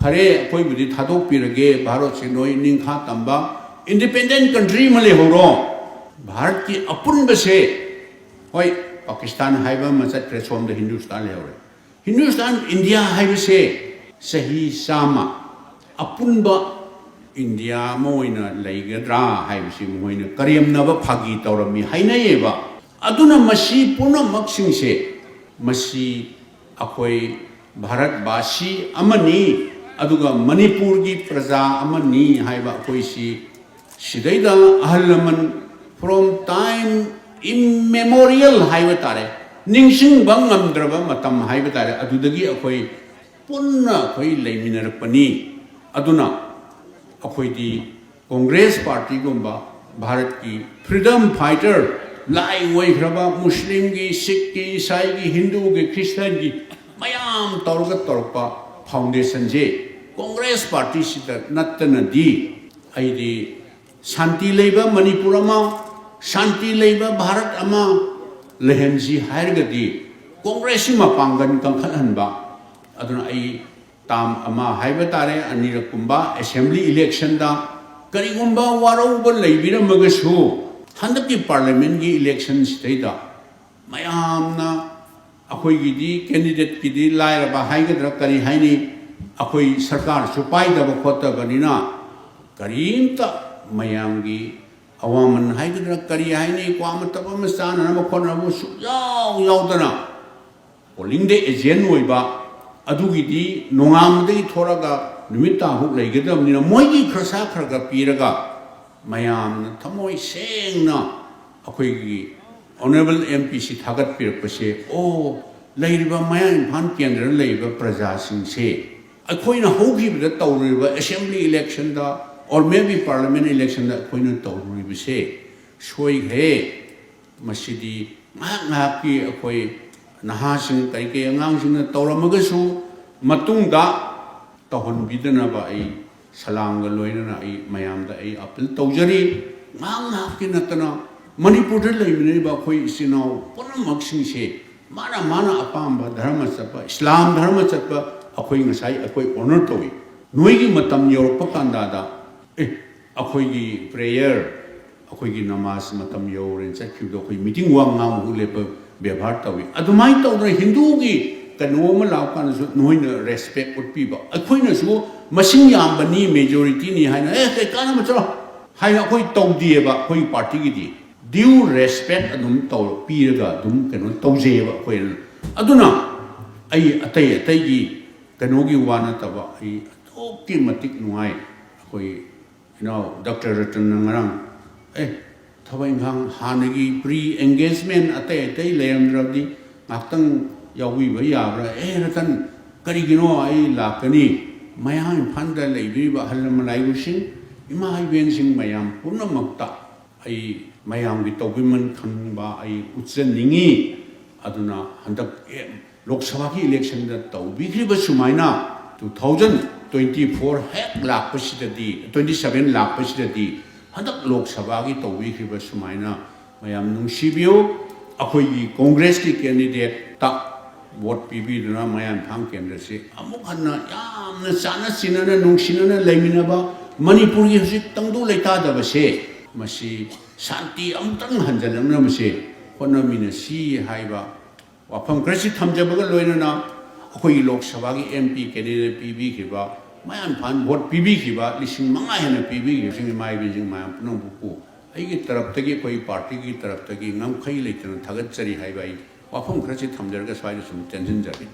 ꯐꯔꯦ, ꯑꯩꯈꯣꯏꯕꯨꯗꯤ ꯊꯥꯗꯣꯛꯄꯤꯔꯒꯦ, ꯚꯥꯔꯠꯁꯦ ꯅꯣꯏ ꯅꯤꯡꯈꯥ ꯇꯝꯕ independent country ꯑꯃ ꯂꯩꯍꯧꯔꯣ꯫ ꯚꯥꯔꯠꯀꯤ ꯑꯄꯨꯟꯕꯁꯦ, ꯍꯣꯏ, ꯄꯥꯀꯤꯁꯇꯥꯟ ꯍꯥꯏꯕ ꯑꯃ ꯆꯠꯈ꯭ꯔꯦ, ꯁꯣꯝꯗ ꯍꯤꯟꯗꯨꯁꯇꯥꯟ ꯂꯩꯍꯧꯔꯦ꯫ ꯍꯤꯟꯗꯨꯁꯇꯥꯟ, ꯏꯟꯗꯤꯌꯥ ꯍꯥꯏꯕꯁꯦ ꯆꯍꯤ ꯆꯥꯝꯃ ꯑꯄꯨꯟꯕ ꯏꯟꯗꯤꯌꯥ ꯑꯃ ꯑꯣꯏꯅ ꯂꯩꯒꯗ꯭ꯔꯥ ꯍꯥꯏꯕꯁꯤ ꯃꯈꯣꯏꯅ ꯀꯔꯦꯝꯅꯕ ꯐꯥꯒꯤ ꯇꯧꯔꯝꯃꯤ ꯍꯥꯏꯅꯩꯌꯦꯕ꯫ ꯑꯗꯨꯅ ꯃꯁꯤ ꯄꯨꯝꯅꯃꯛꯁꯤꯡꯁꯦ, ꯃꯁꯤ ꯑꯩꯈꯣꯏ ꯚꯥꯔꯠꯕꯥꯁꯤ ꯑꯃꯅꯤ, ꯑꯗꯨꯒ ꯃꯅꯤꯄꯨꯔꯒꯤ ꯄ꯭ꯔꯖꯥ ꯑꯃꯅꯤ ꯍꯥꯏꯕ ꯑꯩꯈꯣꯏꯁꯤ ꯁꯤꯗꯩꯗ ꯑꯍꯜ ꯂꯃꯟ from time immemorial ꯍꯥꯏꯕ ꯇꯥꯔꯦ, ꯅꯤꯡꯁꯤꯡꯕ ꯉꯝꯗ꯭ꯔꯕ ꯃꯇꯝ ꯍꯥꯏꯕ ꯇꯥꯔꯦ, ꯑꯗꯨꯗꯒꯤ ꯑꯩꯈꯣꯏ ꯄꯨꯟꯅ ꯑꯩꯈꯣꯏ ꯂꯩꯃꯤꯟꯅꯔꯛꯄꯅꯤ꯫ ꯑꯗꯨꯅ ꯑꯩꯈꯣꯏꯗꯤ ꯀꯣꯡꯒ꯭ꯔꯦꯁ ꯄꯥꯔꯇꯤꯒꯨꯝꯕ ꯚꯥꯔꯠꯀꯤ freedom fighter, ꯂꯥꯏ ꯑꯣꯏꯈ꯭ꯔꯕ ꯃꯨꯁꯂꯤꯝꯒꯤ, ꯁꯤꯈꯀꯤ, ꯏꯁꯥꯏꯒꯤ, ꯍꯤꯟꯗꯨꯒꯤ, ꯈ꯭ꯔꯤꯁꯇꯤꯌꯥꯟꯒꯤ ꯃꯌꯥꯝ ꯇꯧꯔꯒ ꯇꯧꯔꯛꯄ ꯐꯥꯎꯟꯗꯦꯁꯟꯁꯦ ꯀꯣꯡꯒ꯭ꯔꯦꯁ ꯄꯥꯔꯇꯤꯁꯤꯗ ꯅꯠꯇꯅꯗꯤ ꯑꯩꯗꯤ ꯁꯥꯟꯇꯤ ꯂꯩꯕ ꯃꯅꯤꯄꯨꯔ ꯑꯃ, ꯁꯥꯟꯇꯤ ꯂꯩꯕ ꯚꯥꯔꯠ ꯑꯃ ꯂꯩꯍꯟꯁꯤ ꯍꯥꯏꯔꯒꯗꯤ ꯀꯣꯡꯒ꯭ꯔꯦꯁꯁꯤ ꯃꯄꯥꯡꯒꯜ ꯀꯟꯈꯠꯍꯟꯕ꯫ ꯑꯗꯨꯅ ꯑꯩ ꯇꯥꯝ ꯑꯃ ꯍꯥꯏꯕ ꯇꯥꯔꯦ, ꯑꯅꯤꯔꯛꯀꯨꯝꯕ ꯑꯦꯁꯦꯝꯕ꯭ꯂꯤ ꯏꯂꯦꯛꯁꯟꯗ ꯀꯔꯤꯒꯨꯝꯕ ꯋꯥꯔꯧꯕ ꯂꯩꯕꯤꯔꯝꯃꯒꯁꯨ, ꯍꯟꯗꯛꯀꯤ ꯄꯥꯔꯂꯤꯌꯥꯃꯦꯟꯒꯤ ꯏꯂꯦꯛꯁꯟꯁꯤꯗꯩꯗ ꯃꯌꯥꯝꯅ ꯑꯩꯈꯣꯏꯒꯤꯗꯤ ꯀꯦꯟꯗꯤꯗꯦꯠꯀꯤꯗꯤ ꯂꯥꯏꯔꯕ ꯍꯥꯏꯒꯗ꯭ꯔꯥ ꯀꯔꯤ ꯍꯥꯏꯅꯤ, ꯑꯩꯈꯣꯏ ꯁꯔꯀꯥꯔꯁꯨ ꯄꯥꯏꯗꯕ ꯈꯣꯠꯇꯕꯅꯤꯅ ꯀꯔꯤꯝꯇ ꯃꯌꯥꯝꯒꯤ ꯑꯋꯥꯃꯟ ꯍꯥꯏꯒꯗ꯭ꯔꯥ ꯀꯔꯤ ꯍꯥꯏꯅꯤ, ꯀ꯭ꯋꯥ ꯃꯇꯞ ꯑꯃ ꯆꯥꯅꯅꯕ ꯈꯣꯠꯅꯕ ꯁꯨꯛꯌꯥꯎ ꯌꯥꯎꯗꯅ ꯄꯣꯂꯤꯡꯗ ꯑꯦꯖꯦꯟ ꯑꯣꯏꯕ ꯑꯗꯨꯒꯤꯗꯤ ꯅꯣꯡꯉꯥꯟꯕꯗꯒꯤ ꯊꯣꯔꯒ ꯅꯨꯃꯤꯠ ꯇꯥꯐꯥꯎ ꯂꯩꯒꯗꯕꯅꯤꯅ ꯃꯣꯏꯒꯤ ꯈꯔꯁꯥ ꯈꯔ ꯈꯔ ꯄꯤꯔꯒ ꯃꯌꯥꯝꯅ ꯊꯃꯣꯏ ꯁꯦꯡꯅ ꯑꯩꯈꯣꯏꯒꯤ ꯑꯣꯅꯔꯦꯕꯜ ꯑꯦꯝ ꯄꯤ ꯁꯤ ꯊꯥꯒꯠꯄꯤꯔꯛꯄꯁꯦ, ꯑꯣ, ꯂꯩꯔꯤꯕ ꯃꯌꯥꯡ ꯏꯝꯐꯥꯜ ꯀꯦꯟꯗ꯭ꯔꯗ ꯂꯩꯔꯤꯕ ꯄ꯭ꯔꯖꯥꯁꯤꯡꯁꯦ ꯑꯩꯈꯣꯏꯅ ꯍꯧꯈꯤꯕꯗ ꯇꯧꯔꯨꯔꯤꯕ ꯑꯦꯁꯦꯝꯕ꯭ꯂꯤ ꯏꯂꯦꯛꯁꯟꯗ or maybe ꯄꯥꯔꯂꯤꯌꯥꯃꯦꯟ ꯏꯂꯦꯛꯁꯟꯗ ꯑꯩꯈꯣꯏꯅ ꯇꯧꯔꯨꯔꯤꯕꯁꯦ ꯁꯣꯏꯈ꯭ꯔꯦ꯫ ꯃꯁꯤꯗꯤ ꯉꯥꯏꯍꯥꯛ ꯉꯥꯏꯍꯥꯛꯀꯤ ꯑꯩꯈꯣꯏ ꯅꯍꯥꯁꯤꯡ ꯀꯔꯤ ꯀꯔꯤ ꯑꯉꯥꯡꯁꯤꯡꯅ ꯇꯧꯔꯝꯃꯒꯁꯨ ꯃꯇꯨꯡꯗ ꯇꯧꯍꯟꯕꯤꯗꯅꯕ ꯑꯩ ꯁꯂꯥꯝꯒ ꯂꯣꯏꯅꯅ ꯑꯩ ꯃꯌꯥꯝꯗ ꯑꯩ ꯑꯄꯤꯜ ꯇꯧꯖꯔꯤ꯫ ꯉꯥꯏꯍꯥꯛ ꯉꯥꯏꯍꯥꯛꯀꯤ ꯅꯠꯇꯅ ꯃꯅꯤꯄꯨꯔꯗ ꯂꯩꯃꯤꯟꯅꯔꯤꯕ ꯑꯩꯈꯣꯏ ꯏꯆꯤꯟ ꯏꯅꯥꯎ ꯄꯨꯝꯅꯃꯛꯁꯤꯡꯁꯦ ꯃꯥꯅ ꯃꯥꯅ ꯑꯄꯥꯝꯕ ꯙꯔꯃ ꯆꯠꯄ, ꯏꯁꯂꯥꯝ ꯙꯔꯃ ꯆꯠꯄ ꯑꯩꯈꯣꯏ ꯉꯁꯥꯏ ꯑꯩꯈꯣꯏ ꯑꯣꯅꯔ ꯇꯧꯏ꯫ ꯅꯣꯏꯒꯤ ꯃꯇꯝ ꯌꯧꯔꯛꯄ ꯀꯥꯟꯗꯗ, ꯑꯦ, ꯑꯩꯈꯣꯏꯒꯤ ꯄ꯭ꯔꯦꯌꯔ, ꯑꯩꯈꯣꯏꯒꯤ ꯅꯃꯥꯖ ꯃꯇꯝ ꯌꯧꯔꯦꯅ ꯆꯠꯈꯤꯕꯗꯣ ꯑꯩꯈꯣꯏ ꯃꯤꯇꯤꯡ ꯋꯥ ꯉꯥꯡꯕꯕꯨ ꯂꯦꯞꯄ ꯕꯦꯕꯥꯔ ꯇꯧꯏ꯫ ꯑꯗꯨꯃꯥꯏꯅ ꯇꯧꯗꯅ ꯍꯤꯟꯗꯨꯒꯤ ꯀꯩꯅꯣ ꯑꯃ ꯂꯥꯛꯄ ꯀꯥꯟꯗꯁꯨ ꯅꯣꯏꯅ ꯔꯦꯁꯄꯦꯛ ꯎꯠꯄꯤꯕ, ꯑꯩꯈꯣꯏꯅꯁꯨ ꯃꯁꯤꯡ ꯌꯥꯝꯕꯅꯤ, ꯃꯦꯖꯣꯔꯤꯇꯤꯅꯤ ꯍꯥꯏꯅ, "ꯑꯦ, ꯀꯩ ꯀꯥꯟꯅꯕ, ꯆꯠꯂꯣ" ꯍꯥꯏꯅ ꯑꯩꯈꯣꯏ ꯇꯧꯗꯦꯕ꯫ ꯑꯩꯈꯣꯏꯒꯤ ꯄꯥꯔꯇꯤꯒꯤꯗꯤ ꯗ꯭ꯌꯨ ꯔꯦꯁꯄꯦꯛ ꯑꯗꯨꯝ ꯇꯧꯔ ꯄꯤꯔꯒ ꯑꯗꯨꯝ ꯀꯩꯅꯣ ꯇꯧꯖꯩꯌꯦꯕ ꯑꯩꯈꯣꯏꯅ꯫ ꯑꯗꯨꯅ ꯑꯩ ꯑꯇꯩ ꯑꯇꯩꯒꯤ ꯀꯩꯅꯣꯒꯤ ꯋꯥ ꯅꯠꯇꯕ, ꯑꯩ ꯑꯗꯨꯛꯀꯤ ꯃꯇꯤꯛ ꯅꯨꯡꯉꯥꯏ꯫ ꯑꯩꯈꯣꯏ ꯏꯅꯥꯎ ꯗꯥꯛꯇꯔ ꯔꯇꯟꯅ ꯉꯔꯥꯡ, "ꯑꯦ, ꯊꯕꯛ ꯏꯪꯈꯥꯡ ꯍꯥꯟꯅꯒꯤ ꯄ꯭ꯔꯤ ꯑꯦꯡꯒꯦꯖꯃꯦꯟ ꯑꯇꯩ ꯑꯇꯩ ꯂꯩꯔꯝꯗ꯭ꯔꯕꯗꯤ ꯉꯥꯏꯍꯥꯛꯇꯪ ꯌꯥꯎꯕꯤꯕ ꯌꯥꯕ꯭ꯔꯥ?" "ꯑꯦ ꯔꯇꯟ, ꯀꯔꯤꯒꯤꯅꯣ, ꯑꯩ ꯂꯥꯛꯀꯅꯤ꯫ ꯃꯌꯥꯡ ꯏꯝꯐꯥꯜꯗ ꯂꯩꯕꯤꯔꯤꯕ ꯑꯍꯜ ꯂꯃꯟ ꯂꯥꯏꯒꯨꯁꯤꯡ, ꯏꯃꯥ ꯏꯕꯦꯟꯁꯤꯡ ꯃꯌꯥꯝ ꯄꯨꯝꯅꯃꯛꯇ ꯑꯩ ꯃꯌꯥꯝꯒꯤ ꯇꯧꯕꯤꯃꯜ ꯈꯪꯕ ꯑꯩ ꯎꯠꯆꯅꯤꯡꯉꯤ꯫ ꯑꯗꯨꯅ ꯍꯟꯗꯛ, ꯑꯦ, ꯂꯣꯛ ꯁꯚꯥꯒꯤ ꯏꯂꯦꯛꯁꯟꯗ ꯇꯧꯕꯤꯈ꯭ꯔꯤꯕ ꯁꯨꯃꯥꯏꯅ two thousand twenty four ꯍꯦꯛ ꯂꯥꯛꯄꯁꯤꯗꯗꯤ, twenty seven ꯂꯥꯛꯄꯁꯤꯗꯗꯤ ꯍꯟꯗꯛ ꯂꯣꯛ ꯁꯚꯥꯒꯤ ꯇꯧꯕꯤꯈ꯭ꯔꯤꯕ ꯁꯨꯃꯥꯏꯅ ꯃꯌꯥꯝ ꯅꯨꯡꯁꯤꯕꯤꯌꯨ꯫ ꯑꯩꯈꯣꯏꯒꯤ ꯀꯣꯡꯒ꯭ꯔꯦꯁꯀꯤ ꯀꯦꯟꯗꯤꯗꯦꯠꯇ ꯚꯣꯠ ꯄꯤꯕꯤꯗꯨꯅ ꯃꯌꯥꯡ ꯏꯝꯐꯥꯜ ꯀꯦꯟꯗ꯭ꯔꯁꯤ ꯑꯃꯨꯛ ꯍꯟꯅ ꯌꯥꯝꯅ ꯆꯥꯟꯅ ꯆꯤꯟꯅꯅ ꯅꯨꯡꯁꯤꯅꯅ ꯂꯩꯃꯤꯟꯅꯕ, ꯃꯅꯤꯄꯨꯔꯒꯤ ꯍꯧꯖꯤꯛ ꯇꯪꯗꯨ ꯂꯩꯇꯥꯗꯕꯁꯦ, ꯃꯁꯤ ꯁꯥꯟꯇꯤ ꯑꯃꯨꯛꯇꯪ ꯍꯟꯖꯤꯜꯂꯛꯅꯕꯁꯦ ꯍꯣꯠꯅꯃꯤꯟꯅꯁꯤ ꯍꯥꯏꯕ ꯋꯥꯐꯝ ꯈꯔꯁꯤ ꯊꯝꯖꯕꯒ ꯂꯣꯏꯅꯅ, ꯑꯩꯈꯣꯏꯒꯤ ꯂꯣꯛ ꯁꯚꯥꯒꯤ M P candidate ꯄꯤꯕꯤꯈꯤꯕ, ꯃꯌꯥꯝ ꯐꯥꯟ ꯚꯣꯠ ꯄꯤꯕꯤꯈꯤꯕ, ꯂꯤꯁꯤꯡ ꯃꯉꯥ ꯍꯦꯟꯅ ꯄꯤꯕꯤꯈꯤꯕꯁꯤꯡ, ꯏꯃꯥ ꯏꯕꯦꯟꯁꯤꯡ ꯃꯌꯥꯝ ꯄꯨꯝꯅꯃꯛꯄꯨ ꯑꯩꯒꯤ ꯇꯔꯞꯇꯒꯤ, ꯑꯩꯈꯣꯏ ꯄꯥꯔꯇꯤꯒꯤ ꯇꯔꯞꯇꯒꯤ ꯉꯝꯈꯩ ꯂꯩꯇꯅ ꯊꯥꯒꯠꯆꯔꯤ ꯍꯥꯏꯕ ꯑꯩ ꯋꯥꯐꯝ ꯈꯔꯁꯤ ꯊꯝꯖꯔꯒ ꯁ꯭ꯋꯥꯏꯗ ꯁꯨꯝ ꯇꯦꯟꯁꯤꯟꯖꯒꯦ꯫